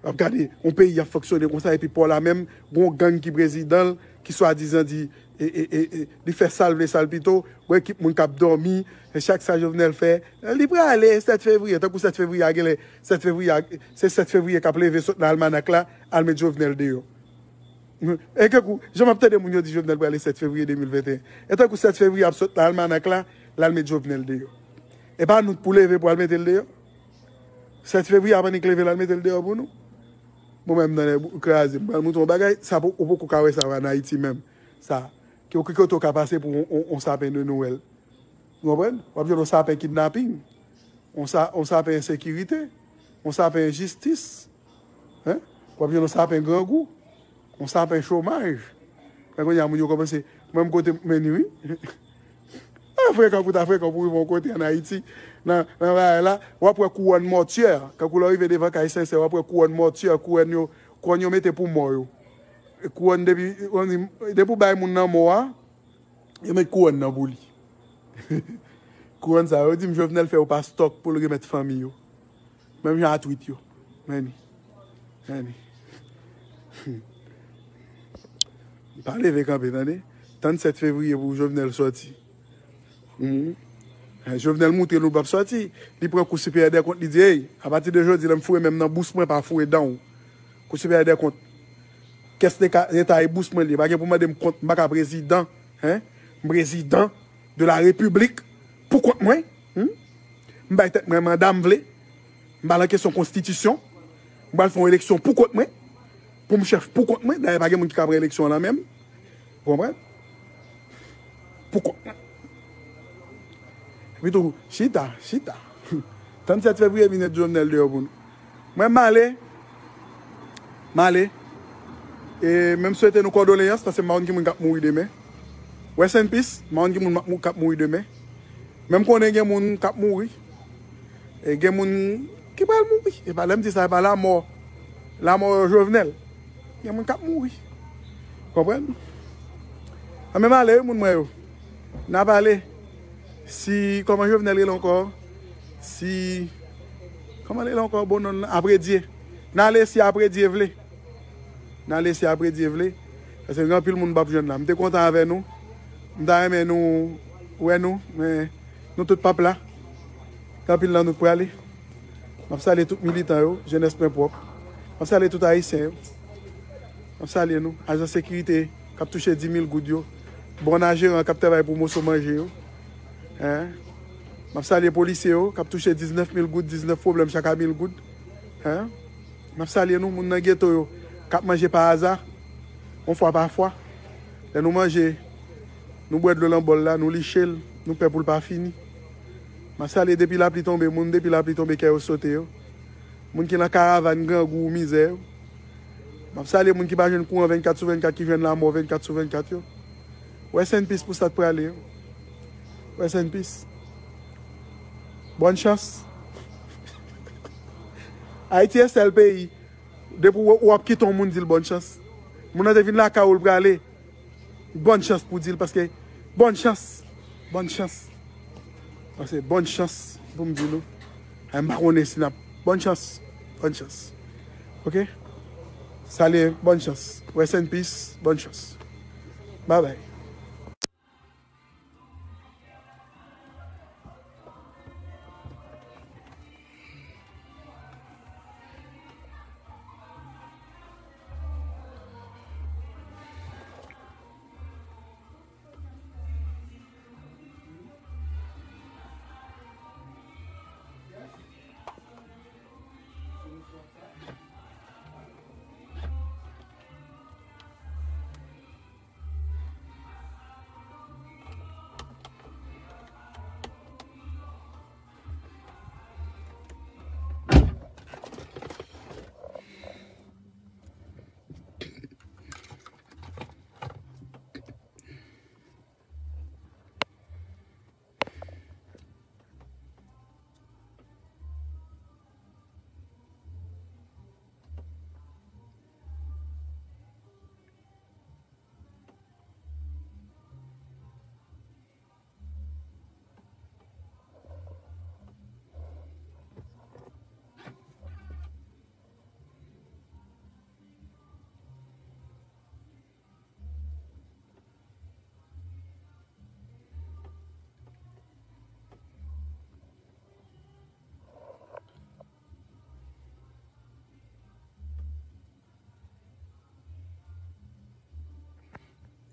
W ap gade yon peyi ap fonksyone konsa, epi pa w la menm, gon gang ki prezidan l, ki swadizan di, e, e, e, e, li fè sa l vle, sa l pito, gon ekip moun k ap dòmi, e chak sa Jovenel fè, li prale sèt fevriye, tankou sèt fevriye a genlè, sèt fevriye a, se sèt fevriye k ap leve sot nan almanak la, al met Jovenel deyò. E tankou, jan m ap tande moun yo di Jovenel prale sèt fevriye de mil venteyen. E tankou sèt fevriye ap sot nan almanak la, l al met Jovenel deyò. E pa nou t pou leve pou al mete l deyò? Sèt fevriye ap annik leve l al mete l deyò pou nou? Bon, mwen menm nan lè kraze, m pral montre yon bagay, sa pou, ou poko ka wè sa an Ayiti menm. Sa, ki, ki kote w ka pase pou yon, yon, yon sapen de Nwèl. Ou konprann? W ap jwenn yon sapen kidnaping, yon sa, yon sapen ensekirite, yon sapen enjistis, en? W ap jwenn yon sapen grangou, yon sapen chomaj. Men kounye a, moun yo kòmanse, mwen m kote m mennen, wi. A frekan pou ta frekan pou rive yon kote an Ayiti, nan, nan bagay la, w ap wè kouwòn mòtyè, kankou lè w rive devan kay Sensè, w ap wè kouwòn mòtyè, kouwòn yo, kouwòn yo mete pou mò yo. Kouwòn depi, depi w bay moun nan mò a, yo met kouwòn nan pou li. Kouwòn sa, yo di m Jovenel fè yo pa stòk pou l remèt fanmi yo. Menm jan a twit yo. Men li. Men li. Pa leve kanpe, tande. Tann sèt fevriye pou Jovenel sòti. Mhm. Jovenel montre nou l p ap sòti. Li pran kou siperyè dèkont, li di, ey, apati de jodi, lè m foure men m nan bous mwen, pa foure dan w. Kou siperyè dèkont. Kès leta, leta e bous mwen li ye. Pa gen pou mande m kont, m pa ka prezidan. Hein? M prezidan de la repiblik pou kont mwen. Hmm? M bay tèt mwen manda m vle. M pa nan kesyon konstitisyon. M pral fè yon eleksyon pou kont mwen. Pou m chèf pou kont mwen. Dayè, pa gen moun ki ka pran eleksyon an nan men m. Ou konprann? Pou kont mwen. Epi tou, chita, chita. Tann sèt fevriye vin met Jovenel deyò pou nou. Mwen, m ale. M ale. E men m swete nou kondoleyans, paske m pa konn ki moun k ap mouri demen. Rest in peace, m pa konn ki moun k ap mouri demen. Men m konnen gen moun k ap mouri. E gen moun ki pral mouri. E pa lè m di sa, e pa lanmò, lanmò Jovenel. Gen moun k ap mouri. Konprann? Anben, m ale wi, moun mwen yo. N ap ale. Si, kòman Jovenel rele ankò? Si, kòman l rele ankò, bon non l lan? Apredye. N ale si Apredye vle. N ale si Apredye vle. Paske gen anpil moun m p ap jwenn la. M te kontan avè nou. M ta renmen nou wè nou, men nou tout p ap la. Gen anpil nan nou k prale. M ap salye tout militan yo, jenès mwen pwòp. M ap salye tout ayisyen yo. M ap salye nou. Ajan sekirite k ap touche dis mil goud yo. Bon a jeran k ap travay pou moso manje yo. Hein? M ap salye polisye yo k ap touche diznèf mil goud, diznèf pwoblèm chak a mil goud. Hein? M ap salye nou, moun nan geto yo, k ap manje pa aza, yon fwa pa fwa. Lè nou manje, nou bwè dlo nan bòl la, nou liche l, nou pè pou l pa fini. M ap salye depi lapli tonbe, moun depi lapli tonbe kè yo sote yo. Moun ki nan karavàn, grangou, mizè yo. M ap salye moun ki pa jwenn kouran vennkat sou vennkat, ki jwenn lanmò vennkat sou vennkat yo. Rest in peace pou sa k prale yo. Rest in peace. Bòn chans. Ayiti e sèl peyi, depi w, w ap kite yon moun di l bòn chans. Moun nan te vin lakay ou l prale. Bòn chans pou di l, paske bòn chans. Bòn chans. Paske bòn chans pou m di nou. Ay, m pa konnen si n ap. Bòn chans. Bòn chans. Oke? Salye, bòn chans. Rest in peace, bòn chans. Bye bye.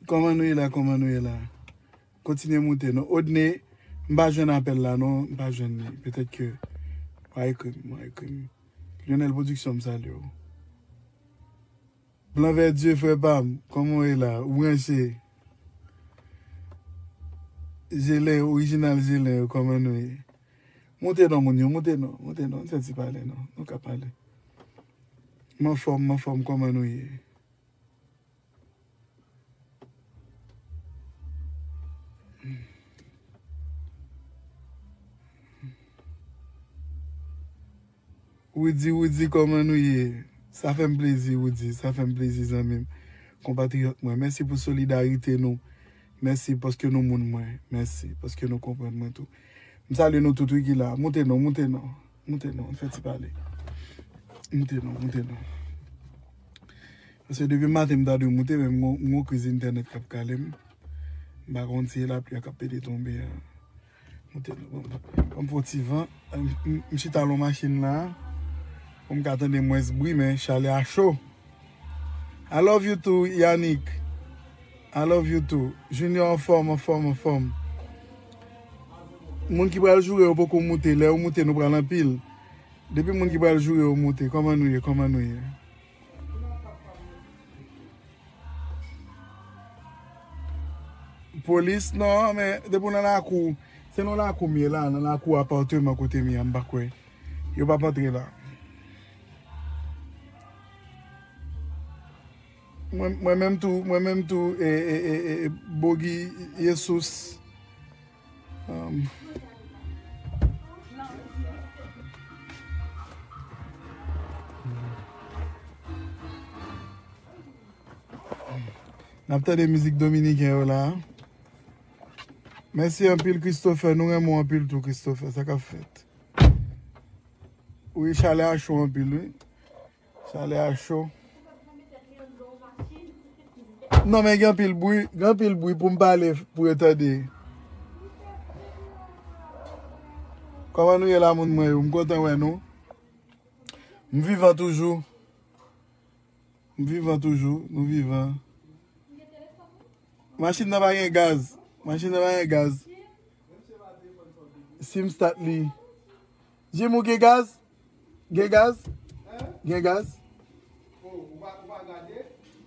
Kòman nou ye la? Kòman nou ye la? Kontinye moute non. Odne, m pa jwenn apèl la non, m pa jwenn li. Petèt ke w a ekri m, w a ekri m. Lionel Production, m salye w. Blanc Verdure, frè pa m, kòman w ye la? Ou branche? Jelen, orijinal Jelen yo, kòman nou ye? Moute non, moun yo, moute non, moute non, n fè ti pale non, nou ka pale. M anfòm, m anfòm, kòman nou ye? Woody, Woody, kòman nou ye? Sa fè m plezi, Woody, sa fè m plezi, zanmi m. Konpatriyòt mwen, mèsi pou solidarite nou. Mèsi paske nou moun mwen. Mèsi paske nou konprann mwen tou. M salye nou tout wi ki la. Moute non, moute non. Moute non, n fè ti pale. Moute non, moute non. Paske depi maten m ta dwe moute, men m gon, m gon kriz entènèt k ap kale m. M pa konn si se lapli a k ap pete tonbe a. Moute non, ban m, ban m fè yon ti van. M, m, m chita lon machin la. Pou m ka tande mwens bri, men chalè a cho. I love you too, Yannick. I love you too. Junior anfòm, anfòm, anfòm. Moun ki pral joure yo poko moute. Lè yo moute, nou pral anpil. Depi moun ki pral joure yo moute, kòman nou ye? Kòman nou ye? Polis, non, men depi w nan lakou, se nan lakou m ye la, nan lakou apatman kote m ye a, m pa kwè. Yo p ap antre la. Mwen, mwen menm tou, mwen menm tou, e, e, e, e, e, Bogi, Jesus. Um, n ap tande mizik dominiken yo la. Mèsi anpil, Christopher. Nou renmen w anpil tou, Christopher. Sa k ap fèt? Wi, chalè a cho anpil, wi. Chalè a cho. Non, men gen anpil bri, gen anpil bri pou m pale, pou yo tande. Kòman nou ye la, moun mwen yo? M kontan wè nou. M vivan toujou. M vivan toujou. Nou vivan. Machin nan pa gen gaz. Machin nan pa gen gaz. Si m start li. Jim, ou gen gaz? Gen gaz? Gen gaz?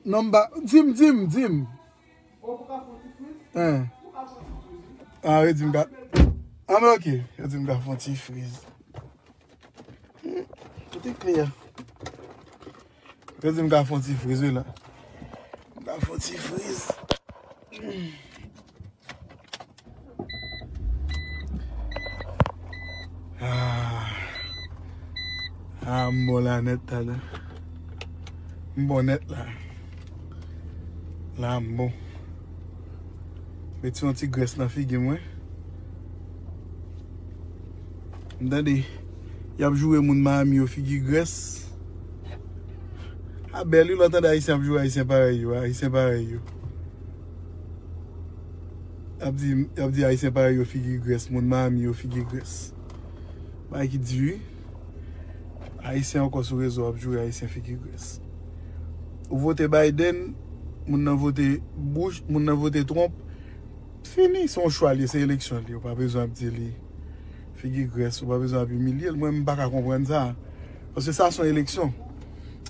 Non, m pa. Di m, di m, di m. Hein. Ah, yo di m ka. Ah, men ok. Yo di m ka fè yon ti friz. Hmm, kote kle a? Yo di m ka fè yon ti friz, wi la. M ka fè yon ti friz. Hmm. Ah. Ah, m bon la nèt talè. M bon nèt la. La m bon. Mete yon ti grès nan figi mwen. M tande y ap joure moun Miami yo figi grès. A bèl wi lè w tande Ayisyen ap joure Ayisyen parèy yo, Ayisyen parèy yo. Y ap di, y ap di Ayisyen parèy yo figi grès, moun Miami yo figi grès. Bagay ki di wi. Ayisyen ankò sou rezo ap joure Ayisyen figi grès. Ou vote Biden, moun nan vote Bush, moun nan vote Trump. Fini, se yon chwa li, se eleksyon li. Ou pa bezwen ap di li figi grès, ou pa bezwen ap imilye l. Mwen, m pa ka konprann sa. Paske sa se yon eleksyon.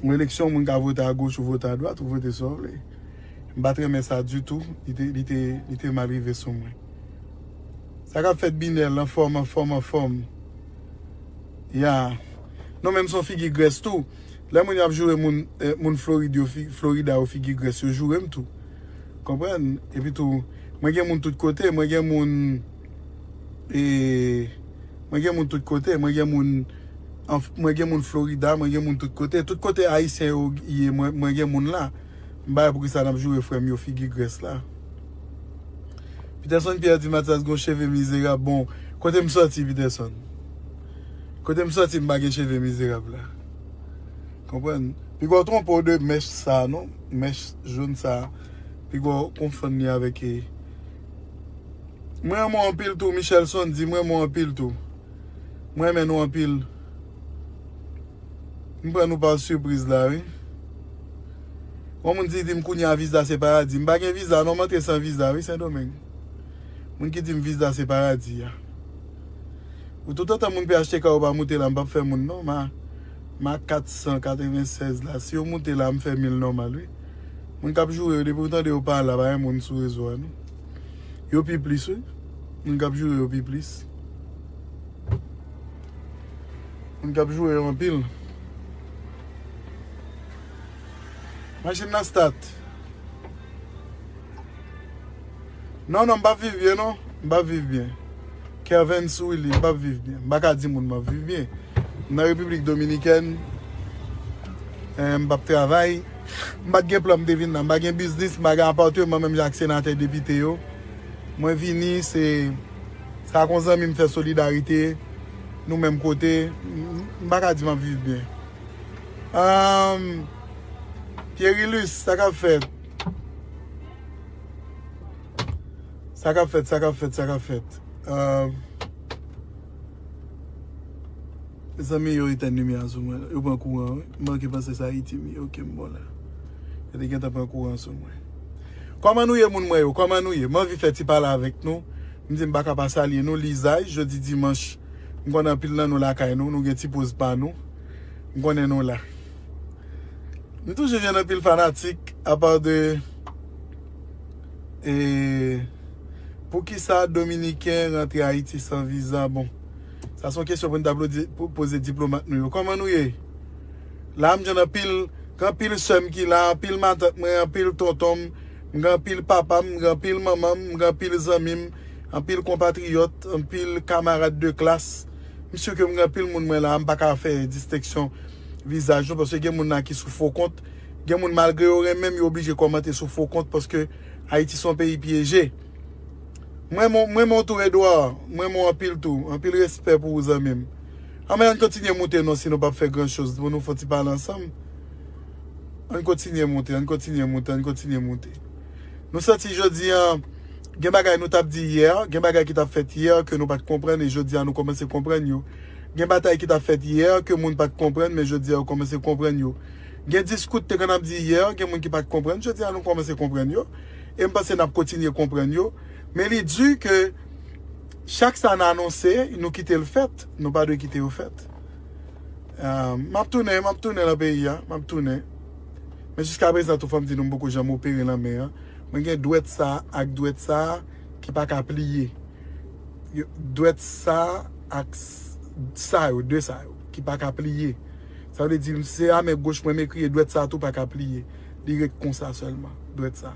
Yon eleksyon, moun ka vote agoch ou vote adwat, ou vote sa w vle. M pa t renmen sa ditou. Li te, li te, li te mal rive sou mwen. Sa k ap fèt Binèl, anfòm, anfòm, anfòm. Ya. Non, men m se yon figi grès tou. Lè moun y ap joure moun, eh, moun Florid yo, fi-, Florida yo figi grès, yo joure m tou. Konprann? Epi tou, mwen gen moun tout kote, mwen gen moun, eh, mwen gen moun tout kote, mwen gen moun, anf-, mwen gen moun Florida, mwen gen moun tout kote. Tout kote Ayisyen yo ye, mwen, mwen gen moun la. M pa wè poukisa n ap joure frè m yo figi grès la. Peterson Pierre di Mathias gon cheve mizerab. Bon, kote m sòti, Peterson? Kote m sòti, m pa gen cheve mizerab la. Konprann? Piga w twonpe w de mèch sa, non? Mèch jòn sa. Piga w konfonn li avèk, e, mwen renmen w anpil tou, Michelson di, mwen renmen w anpil tou. Mwen renmen nou anpil. M pran nou pa sipriz la, wi. Yon moun di, di m kounye a viza se paradi. M pa gen viza, non, m antre san viza, wi, Sendomeng. Moun ki di m viza se paradi a. Ou toutotan moun P H T K yo pa moute la, m p ap fè moun, non, ma, ma kat san katrevennsèz la. Si yo moute la, m fè mil nòmal, wi. Moun k ap joure yo, depi ou tande yo pa la, pa gen moun sou rezo a, non. Yo pi plis, wi. Moun k ap joure yo pi plis. Moun k ap joure yo anpil. Machin nan stat. Non, non, m p ap viv byen, non. M p ap viv byen. Kervens Willy, m p ap viv byen. M pa ka di moun m ap viv byen. M nan Repiblik Dominikèn. Eh, m p ap travay. M pa t gen plan m te vin la. M pa gen biznis, m pa gen apatman, menm jan ak senatè, depite yo. Mwen vini, se sa k yon zanmi m fè solidarite. Nou menm kote. M, m pa ka di m ap viv byen. Ahn, Pierrilus, sa k ap fèt? Sa k ap fèt, sa k ap fèt, sa k ap fèt? Ahn, Mezanmi, yo etèn limyè a sou mwen. Yo pran kouran, wi. M manke panse se Ayiti m ye. Ok, m bon la. Yo te gentan pran kouran sou mwen. Kòman nou ye, moun mwen yo? Kòman nou ye? M anvi fè ti pale avèk nou. M di m pa ka pa salye nou. Lizaj, jodi dimanch, m konnen anpil nan nou lakay nou. Nou gen ti poz pa nou. M konnen nou la. M toujou jwenn anpil fanatik, apa de, e, poukisa Dominiken rantre Ayiti san viza? Bon, sa se yon kesyon pou n ta plo-, di-, pou poze diplomat nou yo. Kòman nou ye? La, m jwenn anpil, gen anpil sè m ki la, anpil matant mwen, anpil tonton m, m gen anpil papa m, m gen anpil manman m, m gen anpil zanmi m, anpil konpatriyòt, anpil kamarad de klas. M si ke m gen anpil moun mwen la, m pa ka fè distenksyon vizaj nou, paske gen moun la ki sou fo kont. Gen moun, malgre yo renmen m, yo oblije kòmante sou fo kont, paske Ayiti se yon peyi pyeje. Mwen, mwen, mwen, Montou Edouard, mwen, mwen anpil tou. Anpil respè pou ou, zanmi m. Anmè, ann kontinye moute non, si nou p ap fè gran choz, pou nou fè yon ti pale ansanm. Ann kontinye moute, ann kontinye moute, ann kontinye moute. Nou santi jodi a, gen bagay nou t ap di yè, gen bagay ki t ap fèt yè ke nou pa t konprann e jodi a nou kòmanse konprann yo. Gen batay ki t ap fèt yè ke moun pa t konprann, men jodi a yo kòmanse konprann yo. Gen diskou te konn ap di yè, gen moun ki pa t konprann, jodi a nou kòmanse konprann yo. E m panse n ap kontinye konprann yo. Men li di ke chak sa n anonse, nou kite l fèt, nou pa dwe kite yo fèt. Ah, m ap tounen, m ap tounen nan peyi a, m ap tounen. Men jiska prezan tou, fò m di nou, m poko janm opere nan men an. Mwen gen dwèt sa ak dwèt sa ki pa ka pliye. Yo, dwèt sa ak s- sa yo, de sa yo, ki pa ka pliye. Sa vle di, se a men goch mwen m ekri, e dwèt sa tou pa ka pliye. Li ret konsa sèlman, dwèt sa.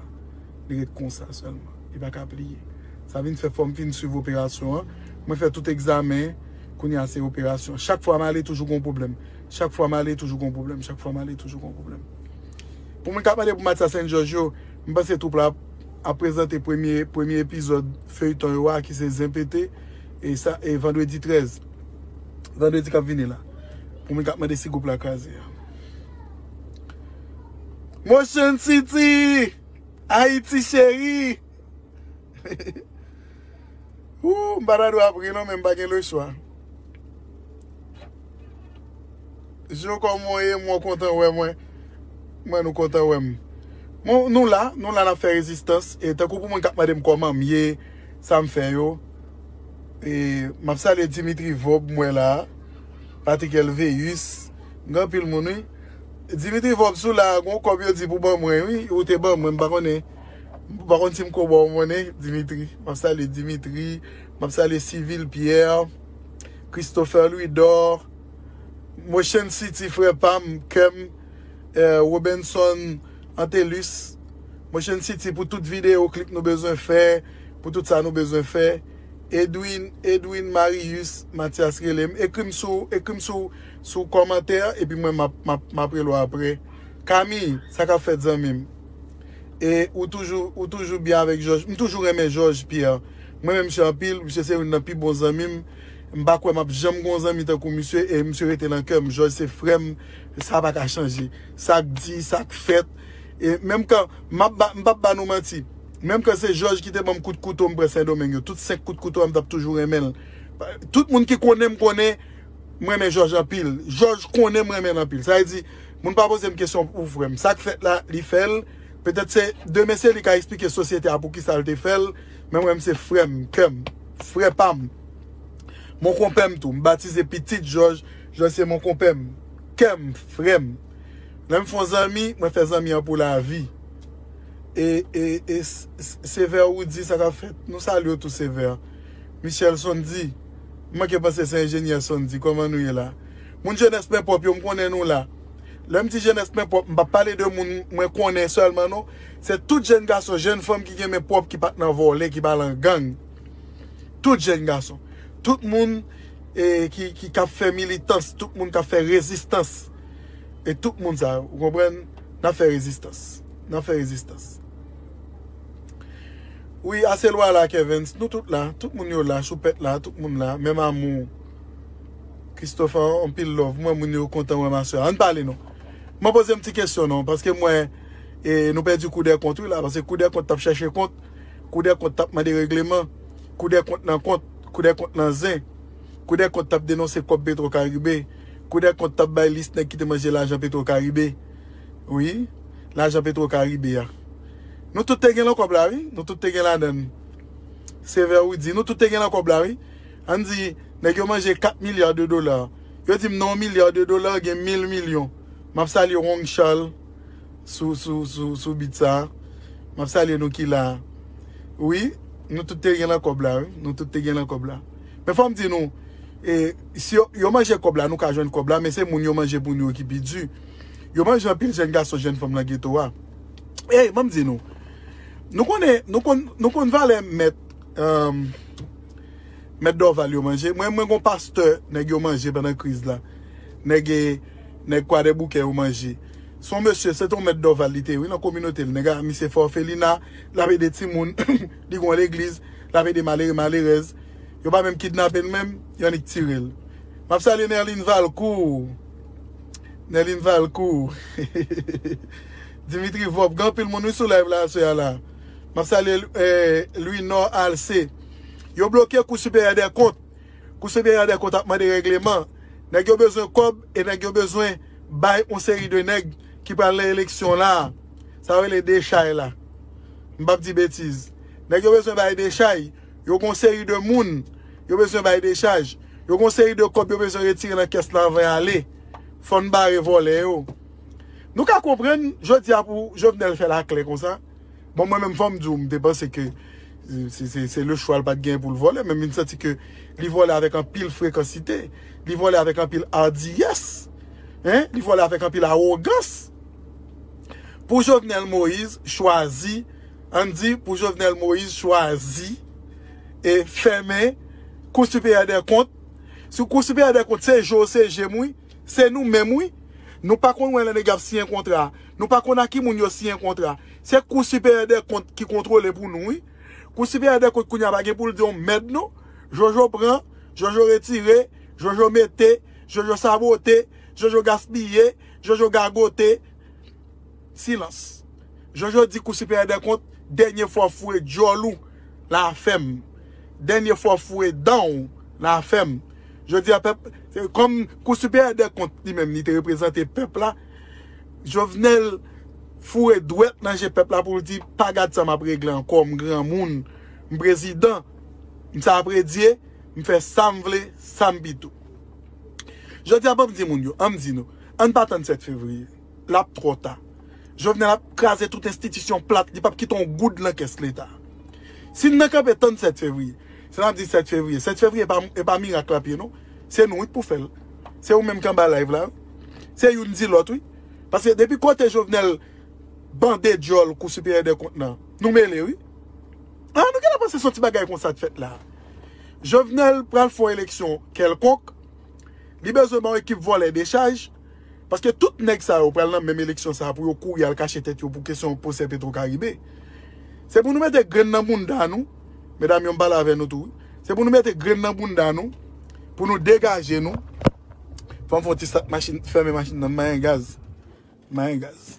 Li ret konsa sèlman. Li pa ka pliye. Sa vin fè fò m fin swiv operasyon an. Mwen fè tout egzamen, kounye a se operasyon. Chak fwa m ale, toujou gon pwoblèm. Chak fwa m ale, toujou gon pwoblèm. Chak fwa m ale, toujou gon pwoblèm. Pou moun k ap mande pou Matya Sent Jòj yo, m panse twoup la ap prezante premye, premye epizòd feyton yo a, ki se Zen Pete, e sa, e vandredi trèz. Vandredi k ap vini la. Pou moun k ap mande si gwoup la kraze a. Motion City! Ayiti cheri! Woo, m pa ta dwe ap ri non, men m pa gen lechwa. Joe, kòman w ye? Mwen kontan wè mwen. Mwen nou kontan wè m. Bon, nou la, nou la n ap fè rezistans. E tankou pou moun k ap mande m kòman m ye, sa m fè yo. E m ap salye Dimitri Vob, m wè la. Patrick Elveus. Gen anpil moun, wi. Dimitri Vob sou la, gon kòb yo di pou ban mwen, wi. Ou te ban mwen, m pa konnen. M pa konn si m ko ba w monnen, Dimitri. M ap salye Dimitri. M ap salye Civil Pierre. Christopher Louidor. Motion City, frè pa m, kè m, eh, Robenson Antelus, Motion City, pou tout videyo klip nou bezwen fè, pou tout sa nou bezwen fè. Edwin, Edwin Marius Mathias rele m. Ekri m sou, ekri m sou, sou kòmantè, epi mwen m ap, m ap, m ap rele w apre. Camille, sa k ap fèt, zanmi m? E ou toujou, ou toujou byen avèk Jòj. M toujou renmen Jòj Pierre. Mwen menm, misye anpil, misye se youn nan pi bon zanmi m. M pa kwè m ap janm gon zanmi tankou misye, e misye rete nan kè m. Jòj se frè m, sa pa ka chanje. Sa k di, sa k fèt. E menm kan, m ap ba, m p ap ba nou manti. Menm kan se Jòj ki te ban m kout kouto m pran Sendomeng yo, tout senk kout kouto a, m t ap toujou renmen l. Tout moun ki konnen m konnen, m renmen Jòj anpil. Jòj konnen m renmen l anpil. Sa vle di, moun pa poze m kesyon pou frè m. Sa k fèt la, li fè l. Petèt se demen se li ka eksplike sosyete a poukisa l te fè l. Men mwen, m se frè m, kè m, frè pa m. Mon konpè m tou. M batize pitit Jòj. Jòj se mon konpè m, kè m, frè m. Lè m fè yon zanmi, mwen fè zanmi an pou lavi. E, e, e s- s- Sevè Woody, sa k ap fèt? Nou salye w tou, Sevè. Michel Sondy, m manke panse se enjenyè Sondy. Kòman nou ye la? Moun jenès mwen pwòp yo, m konnen nou la. Lè m di jenès mwen pwòp, m p ap pale de moun mwen konnen sèlman, non. Se tout jèn gason, jèn fanm ki gen men pwòp, ki pa t nan vòlè, ki pa t nan gang. Tout jèn gason. Tout moun, eh, ki, ki, k ap fè militans, tout moun k ap fè rezistans. E tout moun sa, ou konprann? N ap fè rezistans. N ap fè rezistans. Wi, ase lwa la, Kevens. Nou tout la. Tout moun yo la. Choupèt la. Tout moun la. Menm amou. Christopher, anpil love. Mwen, moun yo kontan wè masè. Ann pale non. Mwen poze yon ti kesyon non. Paske mwen, e, nou pèdi kou dè kont wi la. Paske kou dè kont t ap chèche kont. Kou dè kont t ap mande regleman. Kou dè kont nan kont. Kou dè kont nan zen. Kou dè kont t ap denonse kòb Petro Caribe. Kou dè kont t ap bay lis nèg ki te manje lajan Petro Caribe. Wi, lajan Petro Caribe a. Nou tout te gen lan kòb la, wi. Nou tout te gen ladann. Sevè Woody, nou tout te gen lan kòb la, wi. Ann di, nèg yo manje kat milya de dola. Yo di m nan yon milya de dola, gen mil milyon. M ap salye Wong Charles sou, sou, sou, sou bit sa. M ap salye nou ki la. Wi, nou tout te gen lan kòb la, wi. Nou tout te gen lan kòb la. Men fò m di nou, e, si yo, yo manje kòb la, nou ka jwenn kòb la, men se moun yo manje pou nou yo ki pi di. Yo manje anpil jèn gason, jèn fanm nan geto a. Ey, ban m di nou. Nou konnen, nou konn, nou konn valè mèt, um, mèt Dorval yo manje. Mwen, mwen gon pastè, nèg yo manje pandan kriz la. Nèg, e, nèg Kwadèboukè yo manje. Se yon mesye, se te yon mèt Dorval li te ye, wi, nan kominote l. Nèg a, misye fè òfelina, l ap ede timoun, li gon legliz, l ap ede malere, malerèz. Yo pa menm kidnape l menm, yo annik tire l. M ap salye Nerline Valcourt. Nerline Valcourt. Dimitri Vòb, gen anpil moun wi sou live la aswè a la. M ap salye, eh, Louis Nord Alcé. Yo bloke Kou Siperyè dè Kont. Kou Siperyè dè Kont ap mande regleman. Nèg yo bezwen kòb e nèg yo bezwen bay yon seri de nèg ki pral nan eleksyon la. Sa yo rele dechay la. M p ap di betiz. Nèg yo bezwen bay dechay. Yo gon seri de moun. Yo bezwen bay dechaj. Yo gon seri de kòb yo bezwen retire nan kès la anvan y ale. Fò n bare vòlè yo. Nou ka konprann, jodi a pou Jovenel fè laklè konsa. Bon, mwen menm, fò m di w, m te panse ke se, se, se le chwa l pa t genyen pou l vòlè, men m vin santi ke li vòlè avèk anpil frekansite, li vòlè avèk anpil ardiyès, en, li vòlè avèk anpil awogans. Pou Jovenel Moïse chwazi, ann di, pou Jovenel Moïse chwazi e fèmen Kou Siperyè dè Kont. Si Kou Siperyè dè Kont se je w, se je m, wi. Se nou menm, wi. Nou pa konn wè lè nèg ap siyen kontra. Nou pa konn a ki moun yo siyen kontra. Se Kou Siperyè dè Kont ki kontwole pou nou, wi. Kou Siperyè dè Kont kounye a pa gen pou l di yon mèd, non. Jojo pran, Jojo retire, Jojo mete, Jojo sabote, Jojo gaspiye, Jojo gagote. Silans. Jojo di Kou Siperyè dè Kont, dènye fwa w foure djòl ou, la fèm. Dènye fwa w foure dan w, la fèm. Jodi a pèp, se kòm Kou Siperyè dè Kont li menm, li te reprezante pèp la. Jovenel foure dwèt nan je pèp la pou l di, pa gad sa m ap regle ankò, m granmoun, m prezidan, m sa ap redye, m fè sa m vle, sa m pito. Jodi a, ban m di moun yo, an m di nou, ann pa tann sèt fevriye. L ap twò ta. Jovenel ap kraze tout enstitisyon plat, li p ap kite yon goud nan kès Leta. Si n nan kanpe tann sèt fevriye, sa n ap di sèt fevriye. Sèt fevriye e pa, e pa mirak l ap ye, non. Se nou, wi, k pou fè l. Se ou menm k anba live la, wi. Se youn di lòt, wi. Paske depi kote Jovenel bande djòl Kou Siperyè dè Kont nan, nou mele, wi. Ah, nou gentan panse se yon ti bagay konsa k fèt la. Jovenel pral fè yon eleksyon kèlkonk. Li bezwen ba yon ekip vòlè dechaj. Paske tout nèg sa yo pral nan menm eleksyon sa pou yo kouri al kache tèt yo pou kesyon pwosè Petro Caribe. Se pou nou mete grenn nan bounda nou. Medam yo, m pale avè nou tou, wi. Se pou nou mete grenn nan bounda nou. Pou nou degaje nou. Fò m fè yon ti stat machin, fèmen machin nan, m mayen gaz. M mayen gaz.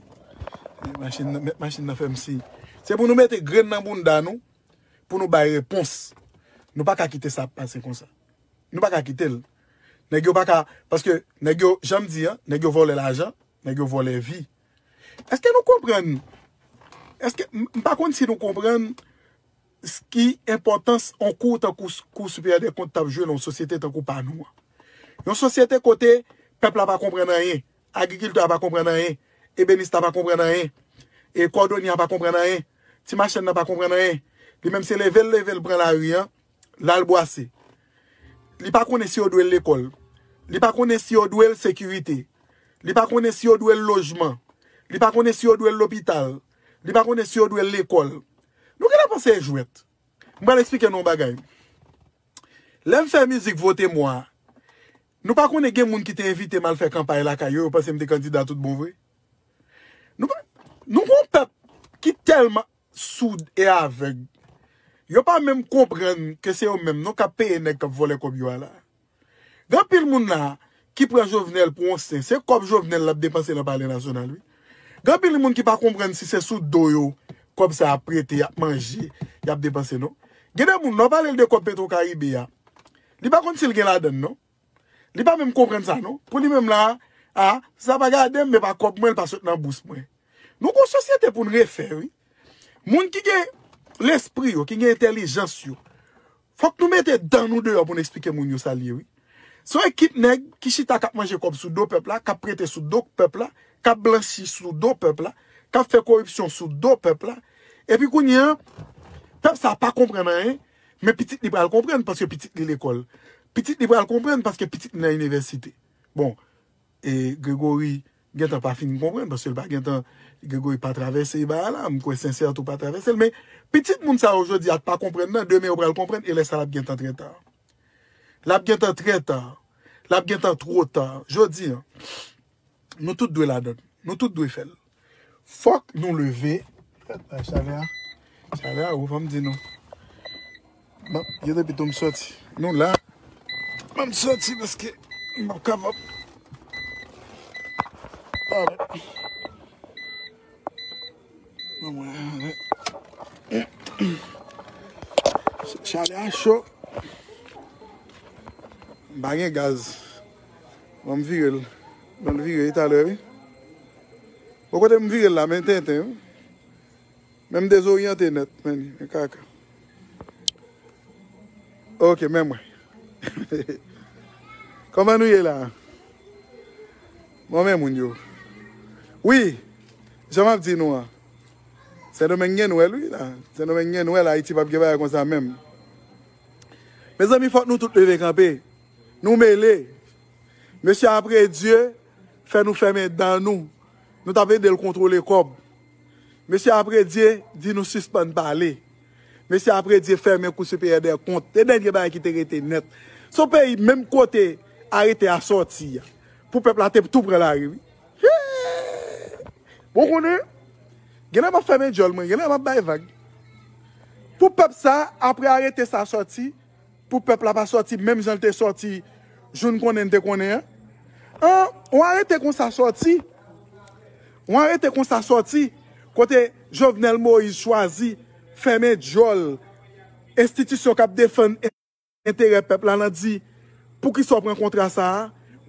Machin nan, met machin nan fè m siy. Se pou nou mete grenn nan bounda nou. Pou nou bay repons. Nou pa ka kite sa ap pase konsa. Nou pa ka kite l. Nèg yo pa ka, paske nèg yo, jan m di an, nèg yo vòlè lajan, nèg yo vòlè vi. Èske nou konprann? Èske, m, m pa konn si nou konprann s-, ki enpòtans yon kou tankou s-, Kou Siperyè dè Kont t ap jwe nan yon sosyete tankou pa nou an. Yon sosyete kote pèp la pa konprann anyen, agrikiltè a pa konprann anyen, ebenis la pa konprann anyen, e kòdonye a pa konprann anyen, ti machann nan pa konprann anyen. Li menm se leve l, leve l pran lari an, l al bwase. Li pa konnen si yo dwe l lekòl. Li pa konnen si yo dwe l sekirite. Li pa konnen si yo dwe l lojman. Li pa konnen si yo dwe l lopital. Li pa konnen si yo dwe l lekòl. Nou gentan panse e jwèt. M pral eksplike nou yon bagay. Lè m fè mizik Vote Mwa, nou pa konnen gen moun ki te envite m al fè kanpay lakay yo, yo panse m te kandida tout bon vre. Nou pa, nou gon pèp ki tèlman soud e avèg. Yo pa menm konprann ke se yo menm non k ap peye nèg k ap vòlè kòb yo a la. Gen anpil moun la ki pran Jovenel pou yon sen. Se kòb Jovenel l ap depanse nan Palè Nasyonal, wi. Gen anpil moun ki pa konprann si se sou do yo kòb sa ap prete, y ap manje, y ap depanse, non. Gen de moun, lè w pale l de kòb Petro Caribe a, li pa konn si l gen ladann, non. Li pa menm konprann sa, non. Pou li menm la, a, sa pa gade m, men pa kòb mwen, l pa sot nan bous mwen. Nou gon sosyete pou n refè, wi. Moun ki gen lespri yo, ki gen entèlijans yo, fòk nou mete dan nou deyò pou n eksplike moun yo sa l ye, wi. Se yon ekip nèg ki chita k ap manje kòb sou do pèp la, k ap prete sou do pèp la, k ap blanchi sou do pèp la, k ap fè koripsyon sou do pèp la. Epi kounye a, pèp sa pa konprann anyen, men pitit li pral konprann paske pitit li lekòl. Pitit li pral konprann paske pitit li nan inivèsite. Bon, e Gregory gentan pa fin konprann, paske l pa gentan, Gregory pa travèse bagay la, m kwè Sensè tou pa travèse l, men pitit moun sa yo jodi a t pa konprann nan, demen yo pral konprann, e lè sa l ap gentan trè ta. L ap gentan trè ta. L ap gentan twò ta. Jodi a, nou tout dwe ladann. Nou tout dwe fè l. Fòk nou leve. Chalè a. Chalè a, ou fò m di nou. Bon, yo depi tou m sòti. Nou la. Ban m sòti paske m p ap kapab. Pardon. Ban mwen. Chalè a cho. M pa gen gaz. Ban m vire l. Ban l vire talè, wi. Bon, kote m vire l la, men tenten, wi. Men m dezoryante nèt, men, men kaka. Ok, men mwen. Kòman nou ye la? Bon, men moun yo. Wi, jan m ap di nou an. Sendomeng gen nwèl, wi, la. Sendomeng gen nwèl, Ayiti p ap gen bagay konsa menm. Mezanmi, fòk nou tout leve kanpe. Nou mele. Mesye Apredye fè nou fèmen dan nou. Nou t ap ede l kontwole kòb. Mesye Apredye di nou sispann pale. Mesye Apredye fèmen Kou Siperyè dè Kont. Se dènye bagay ki te rete nèt. Se yon peyi, menm kote arete a sòti a, pou pèp la te tou pran lari, wi. Bon, konnen, genlè m ap fèmen djòl mwen, genlè m ap bay vag. Pou pèp sa, apre arete sa sòti, pou pèp la pa sòti menm jan l te sòti jou n konnen n te konnen an. An, yon arete konsa sòti. Yon arete konsa sòti kote Jovenel Moïse chwazi fèmen djòl enstitisyon k ap defann enterè pèp la nan di, poukisa w pran kontra sa a?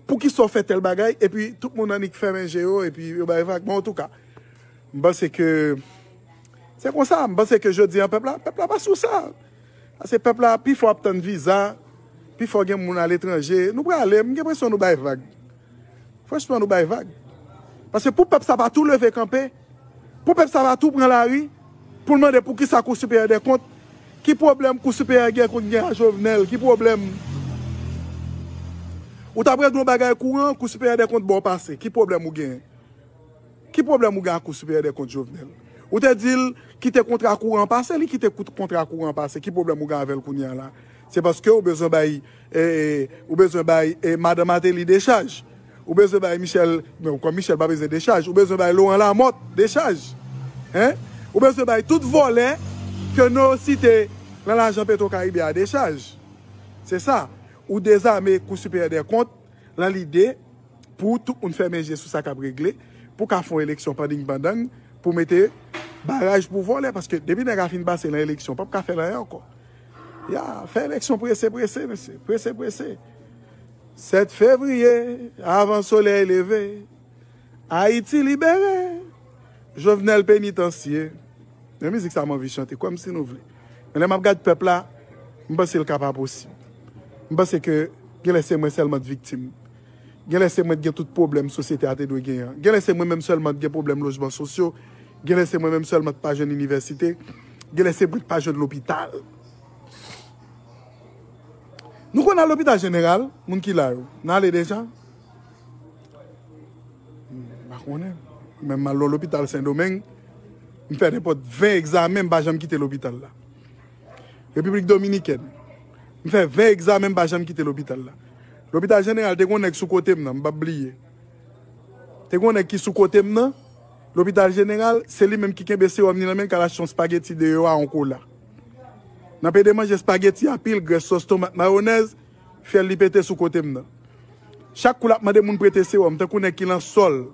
Poukisa w fè tèl bagay? Epi tout moun annik fèmen je yo, epi yo bay vag. Bon, antouka, m panse ke se konsa. M panse ke jodi an, pèp la, pèp la pa sou sa. Paske pèp la, pifò ap tann viza, pifò gen moun aletranje. Nou prale, m gen enpresyon nou bay vag. Franchman, nou bay vag. Paske pou pèp sa pa tou leve kanpe, pou pèp sa pa tou pran lari, pou l mande poukisa Kou Siperyè dè Kont, ki pwoblèm Kou Siperyè gen kont gen a Jovenel, ki pwoblèm? Ou t ap regle yon bagay kouran, Kou Siperyè dè Kont ba w pase, ki pwoblèm ou gen? Ki pwoblèm ou gen ak Kou Siperyè dè Kont Jovenel? Ou te di l kite kontra kouran pase, li kite kout-, kontra kouran pase, ki pwoblèm ou gen avè l kounye a la? Se paske ou bezwen bay, e, e, ou bezwen bay, e, madan Martelly dechaj. Ou bezwen bay Michel, men kòm Michel pa bezwen dechaj, ou bezwen bay Laurent Lamothe dechaj. Hein? Ou bezwen bay tout vòlè ke nou site nan lajan Petro Caribe a dechaj. Se sa. Ou dezame Kou Siperyè dè Kont nan lide pou tout moun fèmen je sou sa k ap regle, pou ka fè yon eleksyon panding pandang, pou mete baraj pou vòlè, paske depi nèg a fin pase nan eleksyon, p ap ka fè l anyen ankò. Ya, fè eleksyon prese, prese, mesye, prese, prese. Sèt fevriye, avan solèy leve, Ayiti libere, Jovenel penitansye. Men mizik sa m anvi chante, kwè m si nou vle. Men lè m ap gad pèp la, m panse l ka pa posib. M panse ke genlè se mwen sèlman k viktim. Genlè se mwen k gen tout pwoblèm sosyete a te dwe genyen an. Genlè se mwen menm sèlman k gen pwoblèm lojman sosyo. Genlè se mwen menm sèlman k pa jwenn inivèsite. Genlè se mwen k pa jwenn lopital. Nou konn al lopital jeneral, moun ki la yo. N ale deja? M pa konnen. Men m al nan lopital Sendomeng, m fè nenpòt ven egzamen, m pa janm kite lopital la. Repiblik Dominikèn, m fè ven egzamen, m pa janm kite lopital la. Lopital jeneral, te gon nèg sou kote m nan, m p ap bliye. Te gon nèg ki sou kote m nan, lopital jeneral, se li menm ki kenbe sewòm li nan men l, k al achte yon spageti deyò a, yon kola. Nan pede manje spageti a, pil grès, sòs tomat, mayonèz, fyèl li pete sou kote m nan. Chak kou l ap mande moun prete sewòm, tankou nèg ki nan sòl,